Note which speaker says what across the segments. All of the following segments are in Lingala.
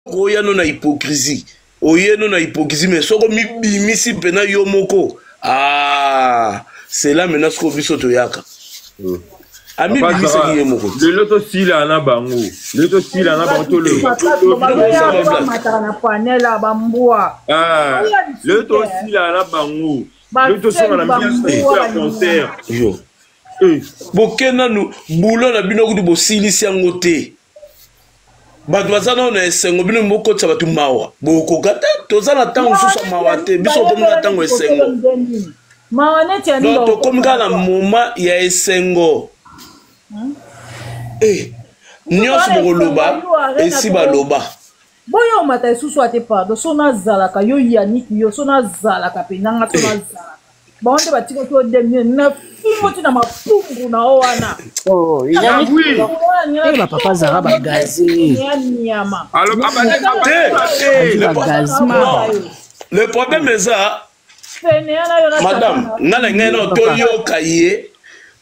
Speaker 1: Oya no na hypocrisie, oye no na hypocrisie, mais soko mibimisi mpena yo moko, ah, c'est là maintenant soko biso toyaka. Amibimisaki ye moko.
Speaker 2: Lelo tosila na bango, lelo tosila na bango,
Speaker 3: tolobamataka na panela bambwa.
Speaker 2: Lelo tosila na bango, lelo tosonga na miso ya concert.
Speaker 1: Yo boke nanu boulot na bino kutu bosilisi yango te. Bato baza nano na esengo, bino bokotisa bato mawa, bokoka te. Toza na ntango mosusu ya mawa te, biso tokomi na ntango esengo. Donc tokomi kaka na moment ya esengo. Eh, nyonso bokoloba esi baloba.
Speaker 3: Boyo omata lisusu ate, pardon. So nazalaka yo Yannick, yo so nazalaka mpenza nga, so nazalaka bango nde batikaki yo demie na fingo ti na mapumbu na o wana.
Speaker 4: Oh, ba papa Zara bagaze.
Speaker 3: Ya nyama.
Speaker 1: Le problème eza, madame, nga na ngai nao toyoka ye,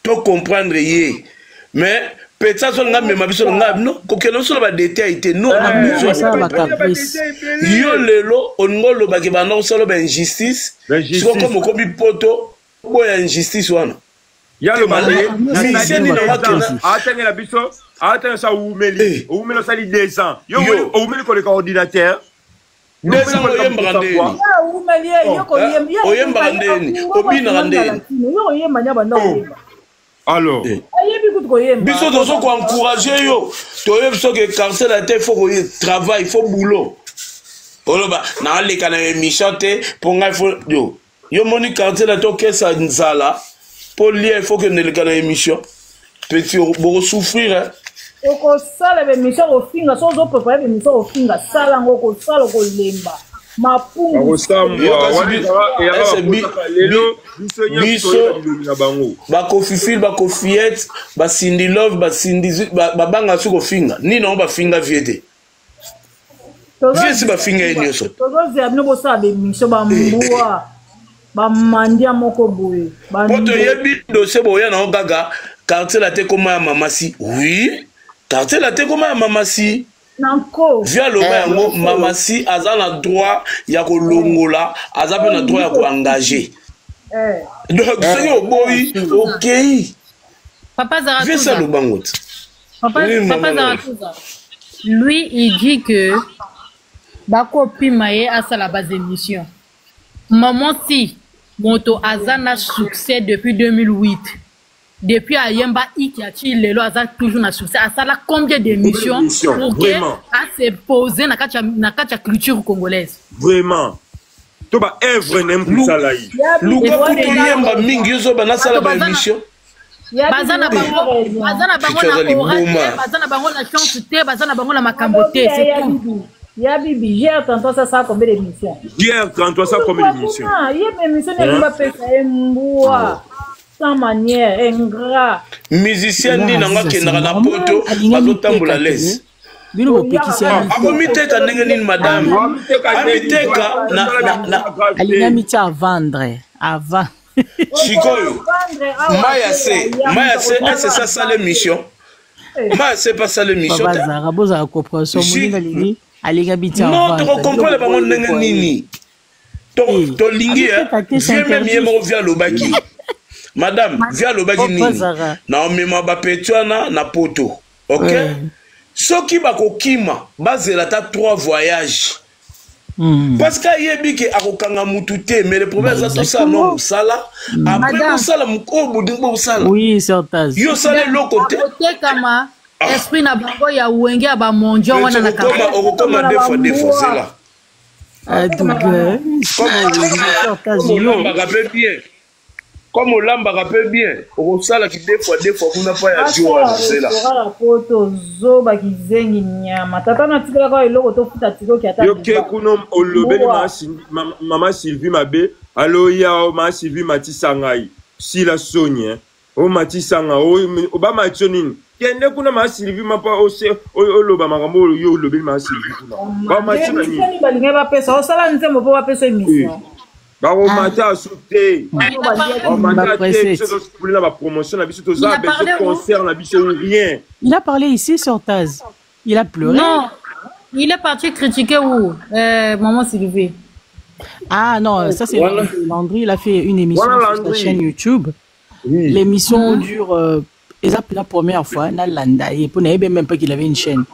Speaker 1: tocomprendre ye, mais petit azolinga mema biso na ngai no kokende biso na badetail te. Nous, on a besoin. Yo lelo olingi olobaki banda kosala ba injustice, siko komo okomi poto boya injustice wana.
Speaker 2: Musicien nini akenda atangela biso, atangela biso, awumeli, owumeli, osali 2 ans, yo owumeli koleka ordinateur.
Speaker 1: 2 ans oyembaka ndeni, oyembaka ndeni, obinaka ndeni.
Speaker 3: Yo oyemba nya banda oyemba.
Speaker 2: Alors
Speaker 3: ayebi kutu koyemba.
Speaker 1: Biso tozo koencourage yo, toyebi soki quartier la te, faut koye travail, faut boulot. Oloba naaleka na émission te mpo ngai faut yo yo moni quartier la te, okesa nzala mpo lia, il faut kende leka na émission. Petit, bokosouffrir.
Speaker 3: Okosala baémission kofinga, so ozoprépare baémission kofinga, sala yango, okosala, okolemba mapungu.
Speaker 1: Biso bakofifile, bakofiete, basindi love, basindi babanga soki kofinga nini yango, bafinga vie te, vie si bafinga ye nyonso.
Speaker 3: Tozozela bino bosala baémission, bambwa, bamandia moko boye.
Speaker 1: Po toyebi dossier boya nango kaka quartier la te, koma ya mamasi. Oui, quartier la te, koma ya mamasi. Vie aloba yango, mamasi aza na droit ya kolongola, aza mpe na droit ya koengage. Donc soki oboyi, okei. Vie si alobango te.
Speaker 5: Papa, Papa Zaratuza, lui, il dit que bakopima ye asala bas émission. Maman, si moto aza na succès depuis 2008, depuis ayemba iki ati lelo aza toujours na succès, asala combien d'émissions pour que ase poser na kati ya culture congolaise?
Speaker 2: Vraiment, to ba œuvre na mosala ye.
Speaker 1: Luka kutu oyemba mingi, yo zoba, nasala baémission.
Speaker 5: Baza na bango, baza na bango na aura te, baza na bango na chance te, baza na bango na makambo te, c'est tout.
Speaker 3: Ya bibi GR33, ça ça combien d'émissions?
Speaker 2: GR33, ça combien d'émissions?
Speaker 3: Ye émission nini bapesa ye? Mbwa sans manière, ingrat.
Speaker 1: Musicien nini nango akendaka na poto, bazotambola lese?
Speaker 4: Bino bopekisi.
Speaker 1: Akomiteka ndenge nini, madame? Amiteka?
Speaker 4: Alingi amitia à vendre avant.
Speaker 1: Sikoyo maya se, maya se ese asala émission, maya se pas asala émission.
Speaker 4: Bazara, bozala compréhension, moninga alingi, alingi abitia.
Speaker 1: Non, tokocomprendre bango ndenge nini? Tolingi vie même ye moko. Vie alobaki, madame, vie alobaki nini? Na omema bapeti wana na poto, ok. Soki bakokima, bazela ata trois voyages, parce que ayebi ke akokanga mutu te. Mais le problème eza tosala no mosala, après bosala oyo bolingi bosala.
Speaker 4: Oui, certain.
Speaker 1: Yo osala eloko te.
Speaker 5: Otekama esprit na bango ya wenge ya bamondion wana na
Speaker 1: Okokoma deux fois, deux fois, zela. Olambaka mpe bien, comme olambaka mpe bien, okosalaki deux fois, deux fois kuna mpa ya jo wana, zela.
Speaker 3: Poto zoba, kizengi, nyama, tata natikalaka eloko tofuta tikoki ata.
Speaker 2: Yo ke kuna olobeli mama Sylvie mabe, aloya mama Sylvie matisa ngai sila soni omatisanga bamatio nini. Kende kuna mama Sylvie mapa oloba makambo oyo yo olobeli mama Sylvie kuna, bamatio na nini?
Speaker 3: Balingi bapesa, osala nzembo mpo bapesa émission.
Speaker 2: Bakomata asu te, bakomata te. Biso tosepuli na bapromotion na biso, toza besoin concert na biso, rien.
Speaker 4: Il a parlé ici sur Taz, il a pleuré.
Speaker 5: Non. Il est parti critiquer où Maman Sylvie.
Speaker 4: Ah non, ça c'est
Speaker 1: Voilà.
Speaker 4: Landry. Il a fait une émission
Speaker 2: Voilà,
Speaker 4: sur sa
Speaker 2: Landry.
Speaker 4: chaîne YouTube.
Speaker 2: Oui.
Speaker 4: L'émission dure, et ça, pour la première fois, na landa, et pour n'avait même pas qu'il avait une chaîne.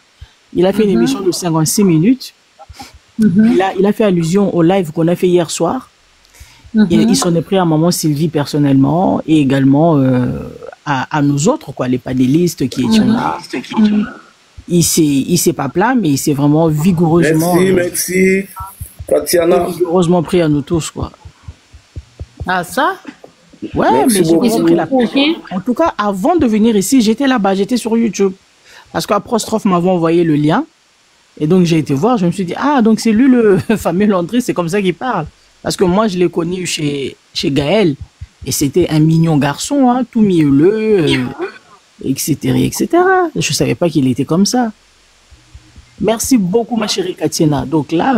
Speaker 4: Il a fait une émission de 56 minutes. Il a fait allusion au live qu'on a fait hier soir. Il s'en est pris à maman Sylvie personnellement et également à nous autres, quoi, les panélistes qui étions là. Il s'est pas plaint, mais il s'est vraiment vigoureusement,
Speaker 1: Merci, merci. Tatiana.
Speaker 4: vigoureusement pris à nous tous, quoi.
Speaker 5: Ah ça?
Speaker 4: Ouais,
Speaker 1: Merci
Speaker 4: mais j'ai
Speaker 1: beaucoup.
Speaker 4: vraiment pris la
Speaker 5: Ok.
Speaker 4: En tout cas, avant de venir ici, j'étais là-bas, j'étais sur YouTube. Parce qu'Apostrophe m'avait envoyé le lien. Et donc, j'ai été voir, je me suis dit, ah, donc c'est lui le fameux Landry, c'est comme ça qu'il parle. Parce que moi, je l'ai connu chez Gaël. Et c'était un mignon garçon, hein, tout mielleux, etc., etc. Je savais pas qu'il était comme ça. Merci beaucoup, ma chérie Katiena. Donc là,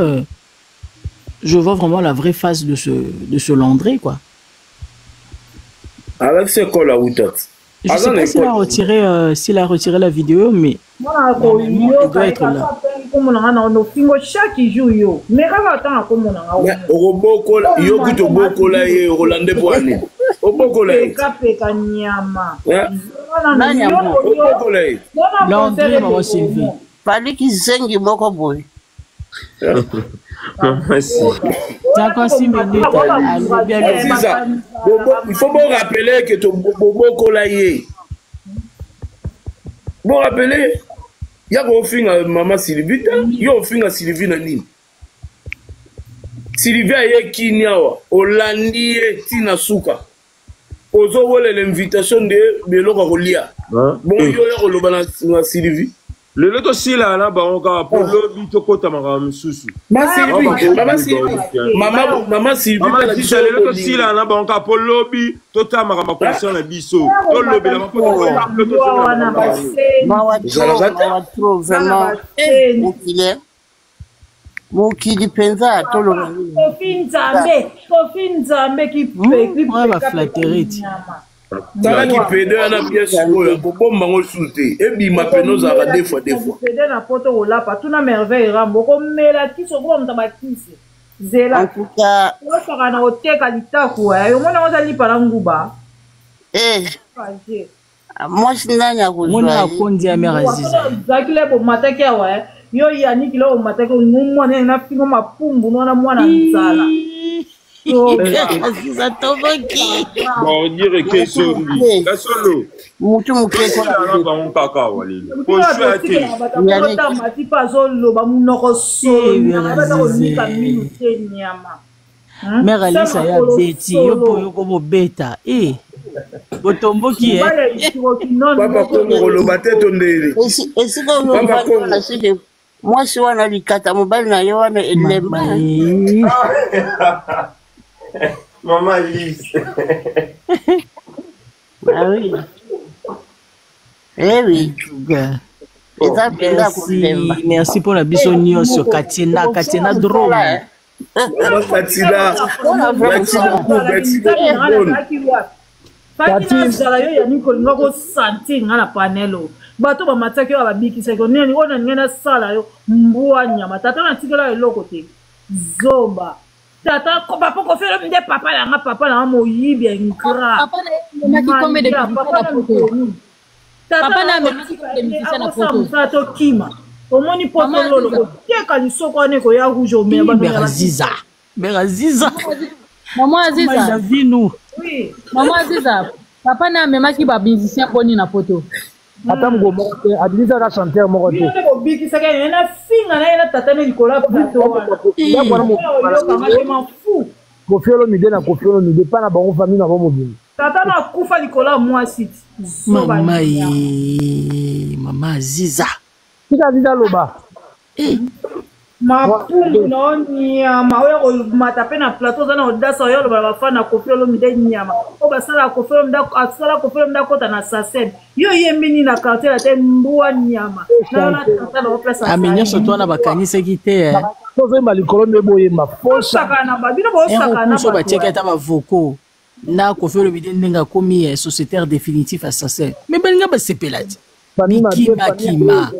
Speaker 4: je vois vraiment la vraie face de ce Landry, quoi.
Speaker 1: Avec école à Outat.
Speaker 4: Je sais pas s'il a retiré la vidéo, mais
Speaker 3: mwana
Speaker 4: normalement, il doit être là.
Speaker 3: Komona nga na ofingo chaque jour yo, mais kaka otanga komona nga.
Speaker 1: Okobokola yo kutu, obokola ye, okolande po ani obokola ye.
Speaker 3: Pekapeka nyama.
Speaker 6: Nani yango?
Speaker 1: Obokola ye.
Speaker 4: Landry, maman Sylvie.
Speaker 6: Paliki zengi moko boye.
Speaker 2: Mama si.
Speaker 4: 56 minutes, alobi alobi.
Speaker 1: C'est ça. Il faut bon rappeler que to bobokola ye, bon rappeler ya kofinga mama Sylvie te. Yo ofinga Sylvie na nini? Sylvie aye kini awa, olandi ye ntina suka, ozowelela invitation nde biloko ya kolia. Bongo yo ya koloba na Sylvie.
Speaker 2: Lelo tosila na bango kaka mpo lobi tokɔta makambo mosusu.
Speaker 1: Ma Sylvie, mama Sylvie, mama, mama Sylvie.
Speaker 2: Mama
Speaker 1: Tala
Speaker 2: Sisa,
Speaker 1: biso
Speaker 2: lelo
Speaker 1: bolingo.
Speaker 2: Tosila na bango kaka mpo lobi totala makambo ya concert na biso, tolobela
Speaker 3: wana.
Speaker 6: Mawa trop.
Speaker 1: Ezalaka te.
Speaker 6: Mawa trop vraiment. Mokili, mokili mpenza, toloba nini?
Speaker 3: Kofi Nzambe, Kofi Nzambe.
Speaker 4: Ouais, baflatterie ti.
Speaker 1: Talaki pédé wana bien sikoyo, akobomba ngo lisusu te, ebima pene, ozalaka deux fois deux fois.
Speaker 3: Pédé na poto kolapa, tuna Merveille Rambo, okomela kisi, okoma moto bakisi zela.
Speaker 6: En tout cas.
Speaker 3: Osaka na koteka litaku, omona oza lipa na nguba.
Speaker 6: Eh, mwasi nani akozwa
Speaker 4: Mona
Speaker 6: ye?
Speaker 4: akondi ya mare Aziza.
Speaker 3: Ozalaki le bomataki awa, yo Yaniki, le bomataki mwana nafingo mapumbu nwana mwana nzala.
Speaker 6: Aziza toboki.
Speaker 2: Bordure ke ezongi kasolo.
Speaker 6: Mutu moke.
Speaker 2: Tosila na bango kaka awa lelo poswa te.
Speaker 3: Mati mpe azoloba monoko solo, nyama baza kolika minu te, nyama.
Speaker 4: Mare Alisa ya beti yo mpo yoko bobeta e botomboki e.
Speaker 1: Papa Kongo koloba te, tondeli.
Speaker 6: Esika oyo
Speaker 1: Papa
Speaker 6: mobali
Speaker 1: Kongo.
Speaker 6: wana, sike mwasi wana likata mobali na ye wana elemba.
Speaker 2: Mama Lise.
Speaker 6: Ah oui. Eh oui. Eza mpenza kolemba.
Speaker 4: Merci, merci mpona biso nyonso. Katina, Katina Drome.
Speaker 1: Mama Katina, merci beaucoup, merci beaucoup.
Speaker 3: Faki nazala yo Yani kolinga kosentir nga na panel oyo, bato bamataki oyo babikisaki yo nini oyo na ningai nasala yo mbwa nyama. Tata natikela eloko te, zoba. Tata papa Kofi nde papa nanga, papa nanga moyibi ya ingrat.
Speaker 5: Papa na ye amemaki combien de musiciens na poto? Papa na amemaki combien de musiciens na
Speaker 3: akosala
Speaker 5: poto?
Speaker 3: Mosala tokima, omoni poto
Speaker 5: Mama
Speaker 3: lolo
Speaker 5: Aziza.
Speaker 3: koteka lisoko wana ekoya rouge omela.
Speaker 4: Mare Aziza, mare Aziza.
Speaker 5: Mama Aziza.
Speaker 4: Vinu.
Speaker 3: Oui.
Speaker 5: Mama Aziza, papa na amemaki bamusicien boni na poto?
Speaker 7: Ata moko moko te, abimisaka chanteur moko te.
Speaker 3: Bino nde bobikisaka ye na finga na ye na tata ne likolo ya plateau wana.
Speaker 7: Ndako wana.
Speaker 3: Oyokanga te, mafu.
Speaker 7: Kofi Olomide na Kofi Olomide mpa na bango, famille na bango mobimba.
Speaker 3: Tata na akufa likolo ya mwasi ti zoba.
Speaker 4: Mama ye, mama Aziza.
Speaker 7: Tika Aziza aloba.
Speaker 3: Mapumbu na yo nyama, oyo komata mpe na plateau, oza na odasa oyo oloba na bafana na Kofi Olomide nyama oyo basalaka Kofi Olomide, asala Kofi Olomide akota na sasem. Yo oyembi nini na quartier ate, mbwa nyama na yo na tata na yo place.
Speaker 4: Ame nyonso to wana bakanisaki te eh.
Speaker 7: Tozoyemba likolo nde boyemba faux.
Speaker 3: Osakana na bino, bosakana na
Speaker 4: so
Speaker 3: bato.
Speaker 4: Batiaki ata bavoko na Kofi Olomide ndenge akomi sociétaire définitif assassin, mais balinga basepela ti
Speaker 7: Famille mabe.
Speaker 4: bikima kima.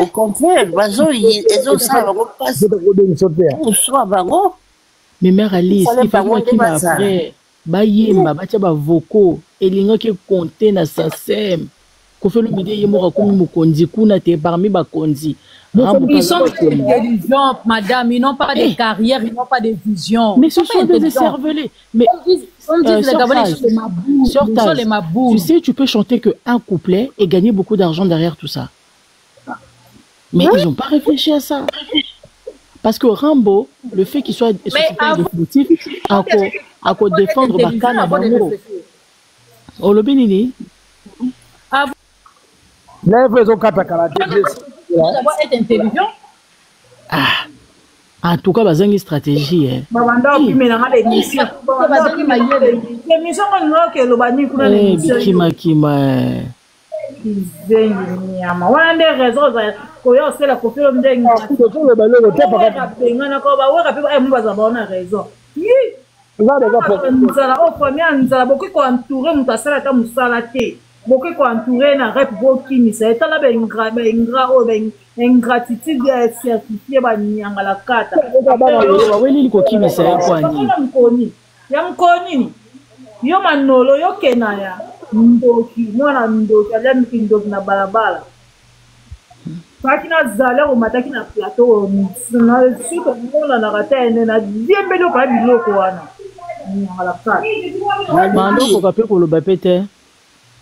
Speaker 6: Au contraire, bazo ezosala bango mpasi koswa bango.
Speaker 4: Mais mère Alice,
Speaker 6: Fallait
Speaker 4: il fallait
Speaker 6: bango nde
Speaker 4: bakima
Speaker 6: bazala.
Speaker 4: après bayemba batia bavocaux elingaki ekonte na sasem. Koffi Olomide ye moko akomi mokonzi kuna te parmi bakonzi. Rambo
Speaker 5: Ils sont
Speaker 4: aza mokonzi.
Speaker 5: intelligents, madame. Ils n'ont pas de
Speaker 4: Eh.
Speaker 5: carrière, ils n'ont pas de vision.
Speaker 4: Mais
Speaker 5: Ils
Speaker 4: ce
Speaker 5: sont pas
Speaker 4: sont des
Speaker 5: intelligents.
Speaker 4: écervelés. Mais
Speaker 5: Comme disent les
Speaker 4: Sœur
Speaker 5: Gabonais, ils
Speaker 4: Taz,
Speaker 5: sont les maboules.
Speaker 4: Sœur
Speaker 5: Ils sont
Speaker 4: Taz,
Speaker 5: les maboules.
Speaker 4: tu sais, tu peux chanter que un couplet et gagner beaucoup d'argent derrière tout ça. Mais ils n'ont pas réfléchi à ça. Parce que Rambo, le fait qu'il soit
Speaker 5: Mais
Speaker 4: pas définitif, à quoi, à quoi
Speaker 5: Faut être
Speaker 4: défendre
Speaker 5: intelligent
Speaker 4: Bakana
Speaker 5: avant de
Speaker 4: Bango.
Speaker 5: réfléchir.
Speaker 4: Olobi nini?
Speaker 5: Avant
Speaker 7: Lève ezokata kala te.
Speaker 5: d'avoir être intelligent,
Speaker 4: Ah, en tout cas, bazangi stratégie. Eh.
Speaker 3: Babanda opimelanga l'émission.
Speaker 5: Bazangi mayele.
Speaker 3: Émission ngo ninga okeloba nini kuna na
Speaker 4: Eh,
Speaker 3: émission yo.
Speaker 4: bikima kima. Eh.
Speaker 3: Kizengi nyama wana nde raison ozala koya osala Koffi Olomide.
Speaker 7: Tozoloba eloko te paka.
Speaker 3: Benganaka baweka mpe mo bazala bao na raison. Yi
Speaker 7: Eza deja
Speaker 3: nzala oyo, famille ya nzala. Bokoki koentoure moto asala ata mosala te, bokoki koentoure na rep, bokimisa ye. Tala baingrat oyo, baingratitude certifie, banyangala kata.
Speaker 4: Baweleli kokimisa ye kwa nini?
Speaker 3: Bakona mokoni ya mokoni nini? Yo manolo, yokena ya ndoki, mwana ndoki, alia ndoki na balabala. Soki nazali akomataki na plateau, soki omonanaka te, ene na diembeli okoya biloko wana, nyangala kata.
Speaker 4: Bando okoka mpe koloba mpe te.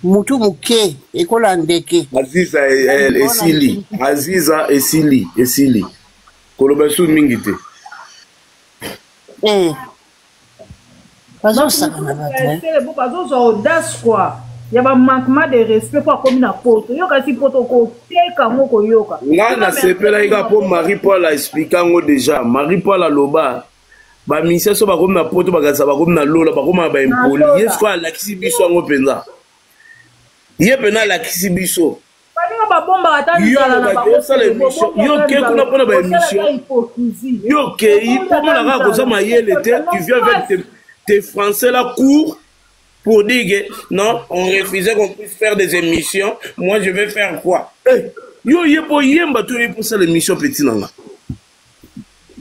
Speaker 6: Mutu moke ekola ndeke.
Speaker 1: Aziza, esili. Aziza, esili, esili, koloba su mingi te.
Speaker 6: Eh. Bazosaka na bato eh.
Speaker 3: Sele bo bazozwa audace quoi ya bamanquement de respect mpo akomi na poto. Yoka si poto koteka yango koyoka.
Speaker 1: Nga nasepelaki kaka mpo Marie Paul aexplike yango déjà. Marie Paul aloba bamusicien so bakomi na poto, bakanisa bakomi na lola, bakóma na baimpoli. Ye sikoyo alakisi biso yango mpenza, ye mpena alakisi biso.
Speaker 3: Baninga babombaka ata
Speaker 1: Yo
Speaker 3: nzala na
Speaker 1: olobaki
Speaker 3: bango.
Speaker 1: osala émission, yo okei kuna mpona baémission, yo okei mpo mona kaka koza mayele te. Tu viens avec tes français là court pour dire que non, on refusait qu'on puisse faire des émissions, moi je vais faire quoi? Eh, yo ye mpo yemba to ye mpo osala émission. Petit na nga,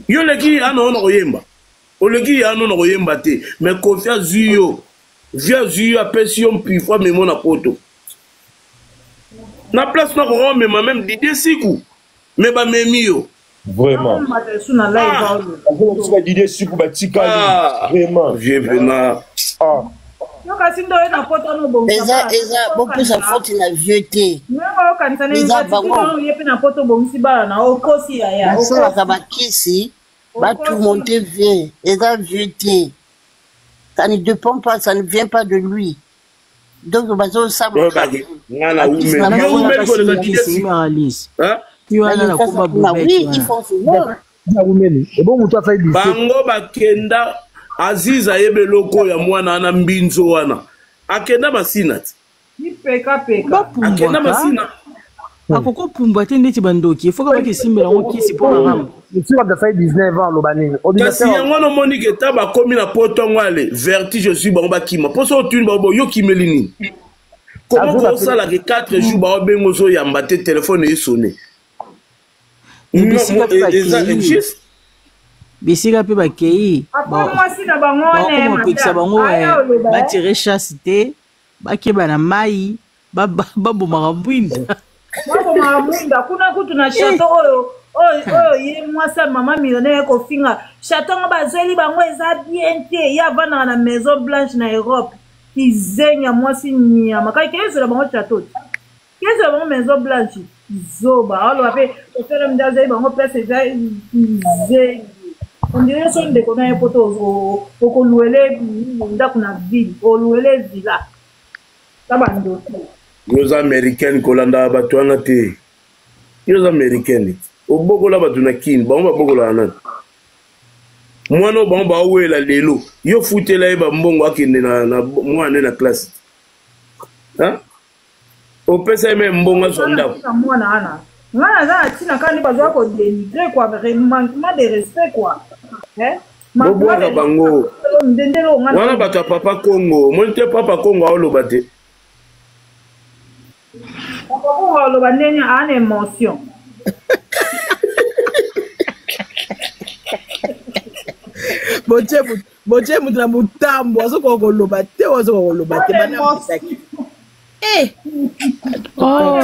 Speaker 1: yo oleki ana ona koyemba, oleki ya ano na koyemba te. Mais Koffi azwi yo, vi azwi yo, apesi yo mpifo, amemo na poto na place na koka omema même Didie Siku, mais bamemi yo.
Speaker 2: Vraiment.
Speaker 3: Su na live oyo.
Speaker 2: Azonga Didie Siku batikali.
Speaker 1: Ah.
Speaker 2: Vraiment.
Speaker 1: Vie mpena.
Speaker 2: Ah.
Speaker 3: Yo kasi nde oye na poto ano obongisa.
Speaker 6: Eza bopesa faute na vieux te.
Speaker 3: Ndenge oyokanisa na
Speaker 6: Eza
Speaker 3: ingratitude.
Speaker 6: bango.
Speaker 3: Oyo ye mpe na poto obongisi bana na okosi yaya.
Speaker 6: Basalaka bakisi batourmente vieux. Eza vieux te, ça ne dépend pas, ça ne vient pas de lui, donc bazosala.
Speaker 1: Nga na umeli, yo umeli koleka Didie Siku.
Speaker 4: Mère Alice.
Speaker 1: Hein?
Speaker 4: Yo wana na komba
Speaker 6: oui,
Speaker 4: bobete
Speaker 6: ils
Speaker 4: wana.
Speaker 6: font souvent.
Speaker 7: Umeli ebo moto asali 17.
Speaker 1: Bango bakenda, Aziz ayebi eloko oyo ya mwana wana mbinzo wana akenda masina ti.
Speaker 3: Ipekapeka.
Speaker 1: Akenda
Speaker 4: Bapumbwaka.
Speaker 1: masina.
Speaker 4: Akoki opumbwa te ndeti bandoki, efoka bakesimbela yango kisi mpo na Rambo.
Speaker 7: Soki bato asali 19 ans, aloba nini?
Speaker 1: Kasi
Speaker 7: Ordinateur.
Speaker 1: yango wana omoni ke ta bakomi na poto yango, ale vertige ozwi bango, bakima mpo so otuni bango bo yo okimeli nini? Komo kosalaka 4 jours, baobenga ozoyamba te, telefone esone.
Speaker 4: Bisika mpe
Speaker 1: Eza
Speaker 4: bakei.
Speaker 1: injuste.
Speaker 4: Bisika mpe bakei.
Speaker 3: Apres mwasi na bango wana.
Speaker 4: Bakoma kopekisa bango
Speaker 3: aya oloba eh.
Speaker 4: batire chasse te, bakeba na mai, babomaka mbwinda.
Speaker 3: Babomaka mwinda kuna kutu na chateau oyo ye mwasi ya mama millionnaire ye kofinga chateau yango bazweli bango eza bien te. Ye avandaka na Maison Blanche na Europe. Kizenya mwasi nyama kaka kezwela bango chateau te, kezwela bango Maison Blanche. Zoba aloba mpe osala mde azali bango place eza zengi. Ondire so ndeko na ye poto okoluele ndako na ville, oluele villa ta bandoki.
Speaker 1: Yo oza américaine, kolandaka bato wana te. Yo oza américaine, obokola bato na Kini, bango babokolaka nani? Mwana oyo bango baowela lelo, yo futela ye bambongo akende na mwana nde na classe. Hein? Opesa ye me mbongo azwa ndako.
Speaker 3: Na mwana wana, nga naza na ntina kaka nde bazwa kodénigre quoi, manquement de respect quoi. Eh?
Speaker 1: Bobwaka bango.
Speaker 3: Ndendele oyo nga
Speaker 1: Wana bato ya Papa Congo, omoni te? Papa Congo aoloba te.
Speaker 3: Papa Congo aloba ndenge aa na émotion.
Speaker 7: Botie moto na motambo azokoka koloba te, azokoka koloba te bana.
Speaker 4: Eh. Oh,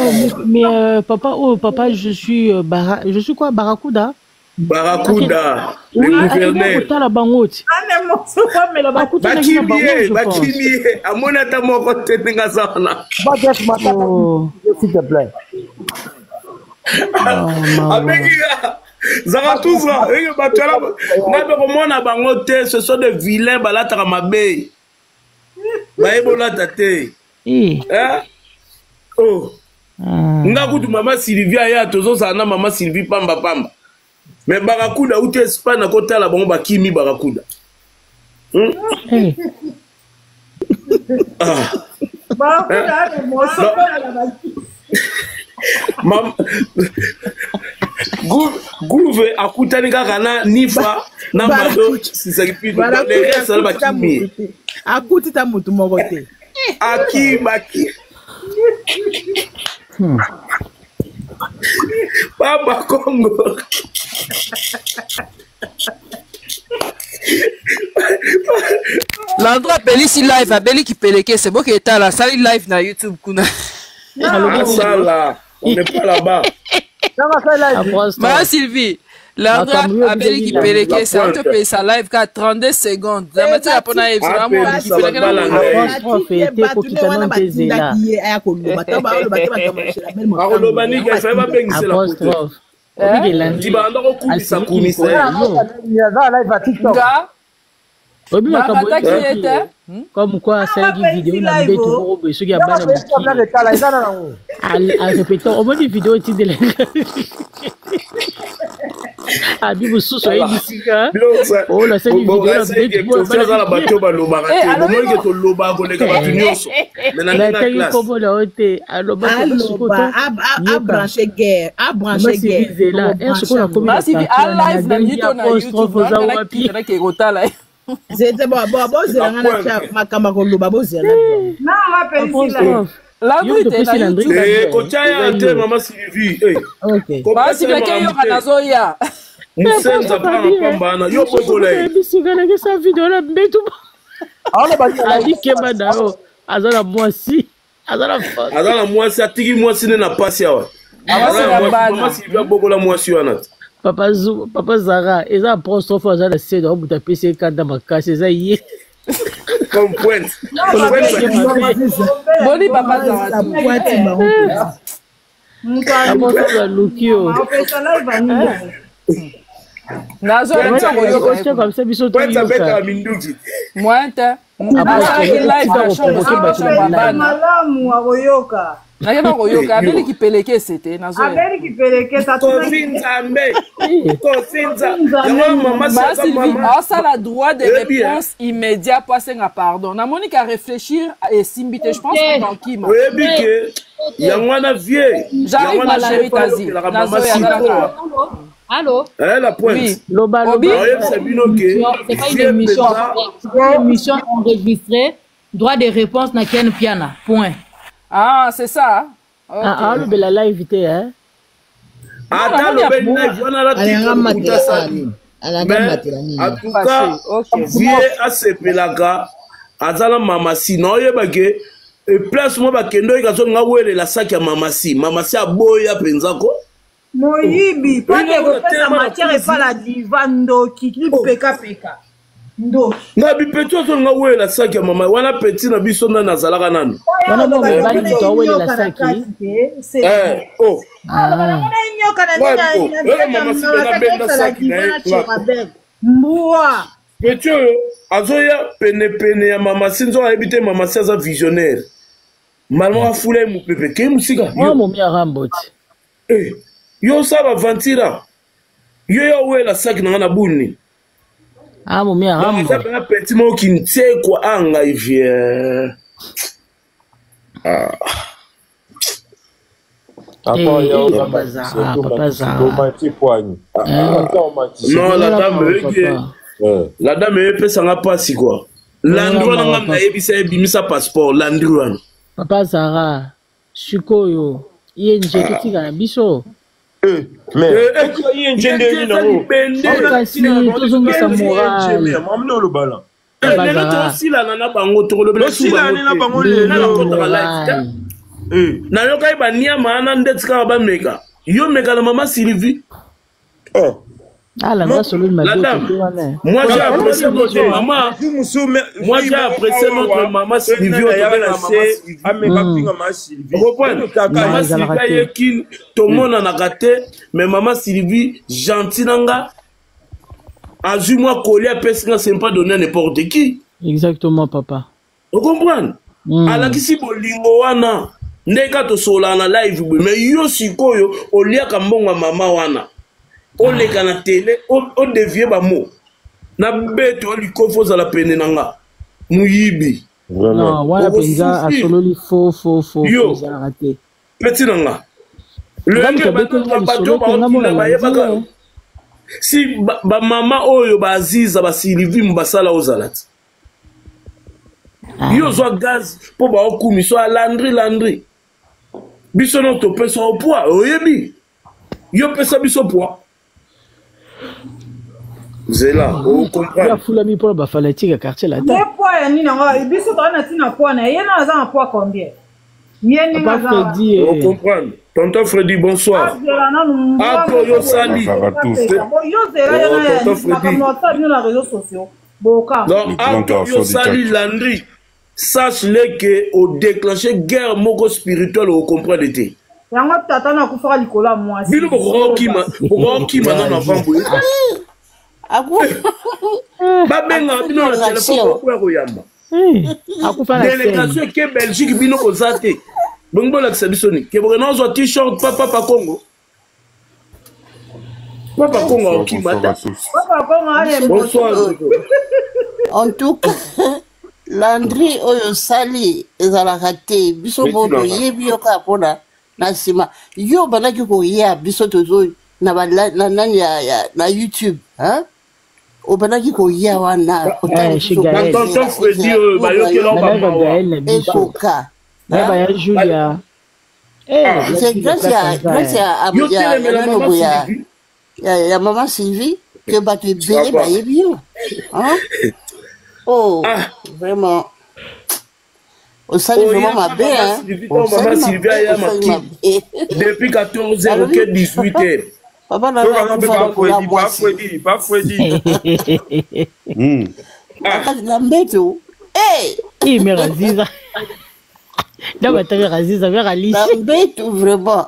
Speaker 4: mais papa, oh, papa, je suis, je suis quoi, Barracuda?
Speaker 1: Barracuda,
Speaker 4: oui,
Speaker 1: le gouverneur.
Speaker 4: Otala bango ti.
Speaker 1: Bakimi ye, bakimi ye. Amoni ata moko te ndenge aza wana.
Speaker 7: S'il te plaît.
Speaker 1: Abengi nga Zarathustra, eke bato wana ngai mpe komona bango te, ce sont des vilains, balataka mabe. Bayebi olata te.
Speaker 4: Eh.
Speaker 1: Oh. Nga kutu mama Sylvie aya, tozozala na mama Sylvie pamba pamba. Mais Barracuda uti Espagne akotala bango, bakimi Barracuda.
Speaker 4: Eh.
Speaker 1: Ah. Mam... Gouve akutani kaka na Nifa na Mado Sisaki Pido. Les restes là bakimi.
Speaker 7: Akuti ta mutu moko te.
Speaker 1: Aki baki. Baba Congo.
Speaker 8: Landro apelisi live, abeli kipelekese, boke etala asali live na YouTube kuna.
Speaker 1: Asala, on n'est pas là-bas.
Speaker 8: Ma Sylvie, Landro abeli kipelekese, atopelisa live ka 32 secondes. Zamatia mpona yebisa
Speaker 1: Apelisa
Speaker 8: kipeleke na
Speaker 1: babala
Speaker 8: monoko.
Speaker 1: na ye.
Speaker 4: Apostrophe te kokita
Speaker 7: wana
Speaker 4: nano te zela.
Speaker 7: batindaki ye aya koloba to baoloba te makambo
Speaker 1: Akoloba nini efai babengisela poto.
Speaker 4: Apostrophe. Obike Landry.
Speaker 1: Ti banda kokumisa kumisa ye.
Speaker 7: Aza live ya TikTok.
Speaker 8: Nga
Speaker 4: Obi makambo
Speaker 8: barataki ye
Speaker 4: eleki
Speaker 8: te.
Speaker 4: Comme quoi asalaki video na mbeto moko boye soki ya bana mokili.
Speaker 7: Etala eza na nango.
Speaker 4: Arépétant omoni video etindela abi mosusu ayebisika oyo nasali video na mbeto moko ya
Speaker 1: Kofi aza
Speaker 4: bana
Speaker 1: na bato oyo balobaka
Speaker 8: Eh,
Speaker 1: te.
Speaker 8: alobi
Speaker 1: Bomoni ke
Speaker 8: mo-
Speaker 1: tolobaka koleka bato nyonso. Mais na ndenge ya
Speaker 4: nataki
Speaker 1: classe.
Speaker 4: nkombo na yo te, alobaki
Speaker 7: Aloba abranche guerre, abranche
Speaker 4: Mama Sylvie
Speaker 7: guerre.
Speaker 4: Zela, eh, sikoyo nakomi
Speaker 8: Ma
Speaker 4: na
Speaker 8: Sylvie
Speaker 4: parti
Speaker 8: a
Speaker 4: wana
Speaker 8: live na
Speaker 4: nabengi
Speaker 8: mito na
Speaker 4: apostrophe
Speaker 8: YouTube
Speaker 4: oza
Speaker 8: nanga
Speaker 4: wapi?
Speaker 8: nakita nake kotala ye.
Speaker 7: Zete bo bo bozelanga na tia makambo ya koloba, bozela bien.
Speaker 4: Apostrophe. Yo
Speaker 8: Landry te na
Speaker 4: topesi Landry
Speaker 8: YouTube.
Speaker 1: Eh, kotia ya te mama Sylvie. Eh.
Speaker 7: Ok.
Speaker 8: Ma
Speaker 1: Kopesa
Speaker 8: Sylvie
Speaker 1: ye
Speaker 8: ake
Speaker 1: makambo
Speaker 8: yoka
Speaker 1: te.
Speaker 8: nazoya.
Speaker 1: Musenza pamba pamba wana. Yo bokola ye.
Speaker 4: Ayebisika nakesa video na mbeto alikeba na yo, aza na mwasi, aza na femme.
Speaker 1: Aza na mwasi, atiki mwasi nde na pasi awa.
Speaker 8: Awasi
Speaker 1: Aza na
Speaker 8: na
Speaker 1: mwasi.
Speaker 8: bana.
Speaker 1: Mama Sylvie abokola mwasi wana te.
Speaker 4: Papa Zu, papa Zara, eza apostrophe aza na sede aobuta apesi ye kanda makasi eza ye.
Speaker 1: Comme pointe. Pointe.
Speaker 8: Boni papa Zara.
Speaker 7: Pointe bango mpenza.
Speaker 4: Apostrophe aluki yo.
Speaker 8: Nazoya koyoka
Speaker 4: Otia comme ça biso
Speaker 1: Pointe
Speaker 4: toyoka.
Speaker 1: abetaka minduki.
Speaker 8: Moyen te. Asalaki live na chambre
Speaker 4: Akoprovoke bato na
Speaker 8: ya
Speaker 4: bilanga.
Speaker 8: bana.
Speaker 3: Malamu akoyoka.
Speaker 8: Nakenda koyoka abeli kipeleke ese nazoya.
Speaker 3: Abeli kipeleke.
Speaker 1: Kofi Nzambe. Kofi Nzambe. Yango wana mama
Speaker 8: Ma
Speaker 1: si aza
Speaker 8: Sylvie
Speaker 1: mama.
Speaker 8: asala droit de
Speaker 1: Eh bien.
Speaker 8: réponse immédiat po asenga pardon. Namoni ka réfléchir esimbi te, je pense que bankima.
Speaker 1: Oyebi ke yango wana vie.
Speaker 8: J'arrive
Speaker 1: Yango
Speaker 8: ma
Speaker 1: wana
Speaker 8: chérie
Speaker 1: chef
Speaker 8: Tazi.
Speaker 1: alokelaka mama
Speaker 8: Nazoya
Speaker 1: Sylvie.
Speaker 8: kaka.
Speaker 5: Allô?
Speaker 1: Eh, la pointe.
Speaker 8: Oui.
Speaker 4: Loba
Speaker 8: Obi?
Speaker 4: loba.
Speaker 1: Naoyebisa bino ke
Speaker 5: C'est pas une
Speaker 1: vie
Speaker 5: émission.
Speaker 1: mpenza
Speaker 5: C'est une émission enregistrée. Droit de réponse na Ken Piana. Point.
Speaker 8: Ah, c'est ça. Ok.
Speaker 4: Ah, alobela live te hein.
Speaker 1: Ata
Speaker 8: namoni
Speaker 1: alobeli
Speaker 8: ya-
Speaker 1: live wana alati
Speaker 9: Alinga
Speaker 1: lokuta
Speaker 9: matela
Speaker 1: sali.
Speaker 9: nini? Alinga
Speaker 1: Mais
Speaker 9: matela nini?
Speaker 1: en tout cas,
Speaker 8: Ok.
Speaker 1: vie asepelaka aza na mama si naoyeba ke e place mo bakende oyeka azolinga welela saki ya mama si, mama si aboya mpenza ko.
Speaker 3: Moyibi po ake
Speaker 1: Oyo
Speaker 3: kopesa
Speaker 1: telema na
Speaker 3: matière
Speaker 1: kuzi.
Speaker 3: epa la diva ndoki lipekapeka ndoki.
Speaker 1: Nga bipeti azolinga welela saki ya mama wana, peti na biso nani azalaka nanu.
Speaker 4: Wana mwa mobali moto awelela saki.
Speaker 1: Eh, oh.
Speaker 4: Ah.
Speaker 3: Nyoka na
Speaker 1: Ouais, oh. Oyo mama si mpe nabenda saki na ye nga.
Speaker 3: Mbwa.
Speaker 1: Peti oyo azoya penepene ya mama si, nzoka ayebi te mama si aza visionnaire, malama afula ye mopepe kei mosika.
Speaker 4: Mwa momi arambo ti.
Speaker 1: Eh, yo osala bavantira yo yo awela saki na nga na buni.
Speaker 4: Ah, momi arambo.
Speaker 1: Eza mpena peti moko kintekwa a ngai vie. Ah.
Speaker 4: Eh, eh, papa Zara, papa Zara.
Speaker 1: Non, la dame
Speaker 4: Papa.
Speaker 1: eke la dame eyepesanga mpasi kua Landri wana,
Speaker 4: Mawa,
Speaker 1: ngam nayebisa ye bimisa passeport Landri wana.
Speaker 4: Papa Zara, sikoyo ye nje totika na biso.
Speaker 2: Eh, mais eh, eh,
Speaker 4: kasi tozongisa moral.
Speaker 2: Mamne olobala.
Speaker 1: Lelo tosilana na bango, tokolobela
Speaker 2: na bango lelo.
Speaker 1: Nayokaki baniama wana ndeti kaka bameka yo meka na mama Sylvie.
Speaker 2: Oh.
Speaker 4: Ah, la
Speaker 1: la dame, moi j'ai apprécié notre maman. Moi j'ai apprécié notre maman Sylvie. Maman Sylvie ayeki tomonanaka te, mais maman Sylvie gentil na nga azwi mwa colis apesi nga, c'est pas donné à n'importe qui.
Speaker 4: Exactement, papa.
Speaker 1: Ocomprendre? Alakisi bolingo wana ndenge kaka tosololaka na live boye. Mais yo sikoyo oliaka mbongo ya mama wana, oleka na tele, odevie bamo na beto likofi, ozala pene na nga moyibi.
Speaker 4: Non, wana mpenza asololi faux, faux, faux.
Speaker 1: Yo.
Speaker 4: Ezalaka te.
Speaker 1: Petit na nga, lolenge bato baotinda bayebaka si bamama oyo baaziza basilivimu basala ozala ti yo ozwa gaz mpo baokumisa ya Landry. Landry, biso no topesa yo poids, oyebi yo pesa biso poids, zela ocomprendre.
Speaker 4: Afulami mpona bafanatique ya Quartier Latin.
Speaker 3: Ye poids ya nini yango? Biso toza na ntina poids na ye. Ye na aza na poids combien? Ye ndenge
Speaker 4: Papa
Speaker 3: aza.
Speaker 4: Freddy.
Speaker 1: Ocomprendre. Tonton Freddy, bonsoir.
Speaker 3: Azela nanu.
Speaker 1: Apo yo sali.
Speaker 3: Yo zela ye
Speaker 1: Oh,
Speaker 3: na
Speaker 1: tonton Freddy.
Speaker 3: makambo ata bino na réseaux sociaux boka.
Speaker 1: Donc
Speaker 9: Le grand
Speaker 1: acte oyo
Speaker 9: garçon du
Speaker 1: osali, Landry, sache le ke odéclenche guerre moko spirituelle, ocomprendre te.
Speaker 3: Yango tata na akufaka likolo ya mwasi.
Speaker 1: Bino bokoka okima nano avant boye. Babengaka bino na telefone bokoya koyamba.
Speaker 4: Akufa na scène.
Speaker 1: Délégation eke Belgique, bino koza te. Bongi bolakisa biso nini? Ke boke nazwa t-shirt papa pa Congo, papa Congo akokima
Speaker 9: Bonsoir
Speaker 1: ta.
Speaker 9: à tous.
Speaker 3: Papa Kongo ale.
Speaker 1: Bonsoir.
Speaker 6: En tout cas, Landry, oyo osali ezalaka te. Biso bo toyebi yo kaka mpona na nsima yo obandaki koya biso tozo na na nani ya na YouTube, hein? Obandaki koya wana kotala
Speaker 4: Eh,
Speaker 6: biso.
Speaker 4: chez Gaël.
Speaker 1: Tonton Freddy oyo bayokela
Speaker 4: Bana
Speaker 1: bamawa.
Speaker 4: Gaël na biso.
Speaker 6: Ekoka.
Speaker 4: Na baya Julia. Eh,
Speaker 6: C'est grâce à
Speaker 1: Yo
Speaker 6: ya
Speaker 1: telemela
Speaker 6: nani
Speaker 1: mama
Speaker 6: boye ya
Speaker 1: Sylvie.
Speaker 6: ya mama Sylvie ke bato ebele
Speaker 1: Papa.
Speaker 6: bayebi yo, hein? Oh.
Speaker 1: Ah.
Speaker 6: Vraiment osali
Speaker 1: Oya,
Speaker 6: vraiment mabe,
Speaker 1: mama
Speaker 6: hein?
Speaker 1: Sylvie, ntango
Speaker 6: Osali
Speaker 1: mama Sylvie
Speaker 6: mabe,
Speaker 1: aya
Speaker 6: osali
Speaker 1: makili
Speaker 6: mabe.
Speaker 1: depuis 14 heures oke 18 heures.
Speaker 6: Papa na nga
Speaker 2: Tokanga mpe
Speaker 6: akufa likolo ya
Speaker 2: pa Fredi, pa
Speaker 6: mwasi.
Speaker 2: Fredi, pa Fredi.
Speaker 6: Na kati na mbeto. Eh,
Speaker 4: Eh, mère Aziza. Na bata mère Aziza, mère Alice.
Speaker 6: na mbeto vraiment.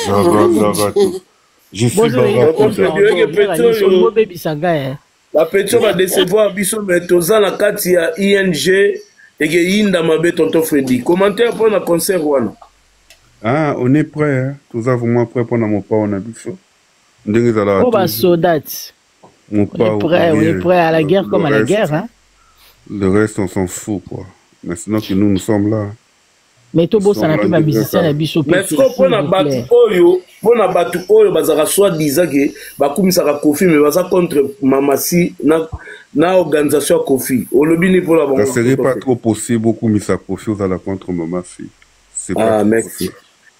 Speaker 9: Zaga, zaga, tout. Je suis
Speaker 4: Bonjour,
Speaker 9: Barracuda.
Speaker 1: Fredi, oyeke
Speaker 4: mère
Speaker 1: petit
Speaker 4: Alice,
Speaker 1: oyo.
Speaker 4: olingo nga eh.
Speaker 1: Bapeti oyo badecevoir biso, mais toza na kati ya ing ekeyinda mabe. Tonton Fredi, commentaire mpo na concert wana.
Speaker 9: Ah, on est prêt, hein. Toza vraiment prêt pour mopao na biso. Ndenge ezalaka
Speaker 4: Oh, bah,
Speaker 9: toujours.
Speaker 4: sodat. On
Speaker 9: Mopao
Speaker 4: est prêt, on est
Speaker 9: ou bien
Speaker 4: prêt à la guerre
Speaker 9: le
Speaker 4: comme à la
Speaker 9: reste,
Speaker 4: guerre, hein.
Speaker 9: le reste, on s'en fout, quoi. Maintenant que nous, nous sommes là.
Speaker 4: Mais tobosana mpe
Speaker 9: Nous sommes là,
Speaker 4: bamusicien na biso
Speaker 1: Mais
Speaker 4: pe te,
Speaker 1: sikoyo
Speaker 4: s'il
Speaker 1: mpo na
Speaker 4: vous
Speaker 1: bato
Speaker 4: plaît.
Speaker 1: oyo, mpo na bato oyo bazalaka soi-disant ke bakumisaka Kofi mais baza contre Mamasi na organisation ya Kofi, olobi nini mpona bango?
Speaker 9: Ça serait pas trop possible okumisa Kofi ozala contre Mama Si. C'est pas
Speaker 1: Ah,
Speaker 9: trop
Speaker 1: merci.
Speaker 9: possible.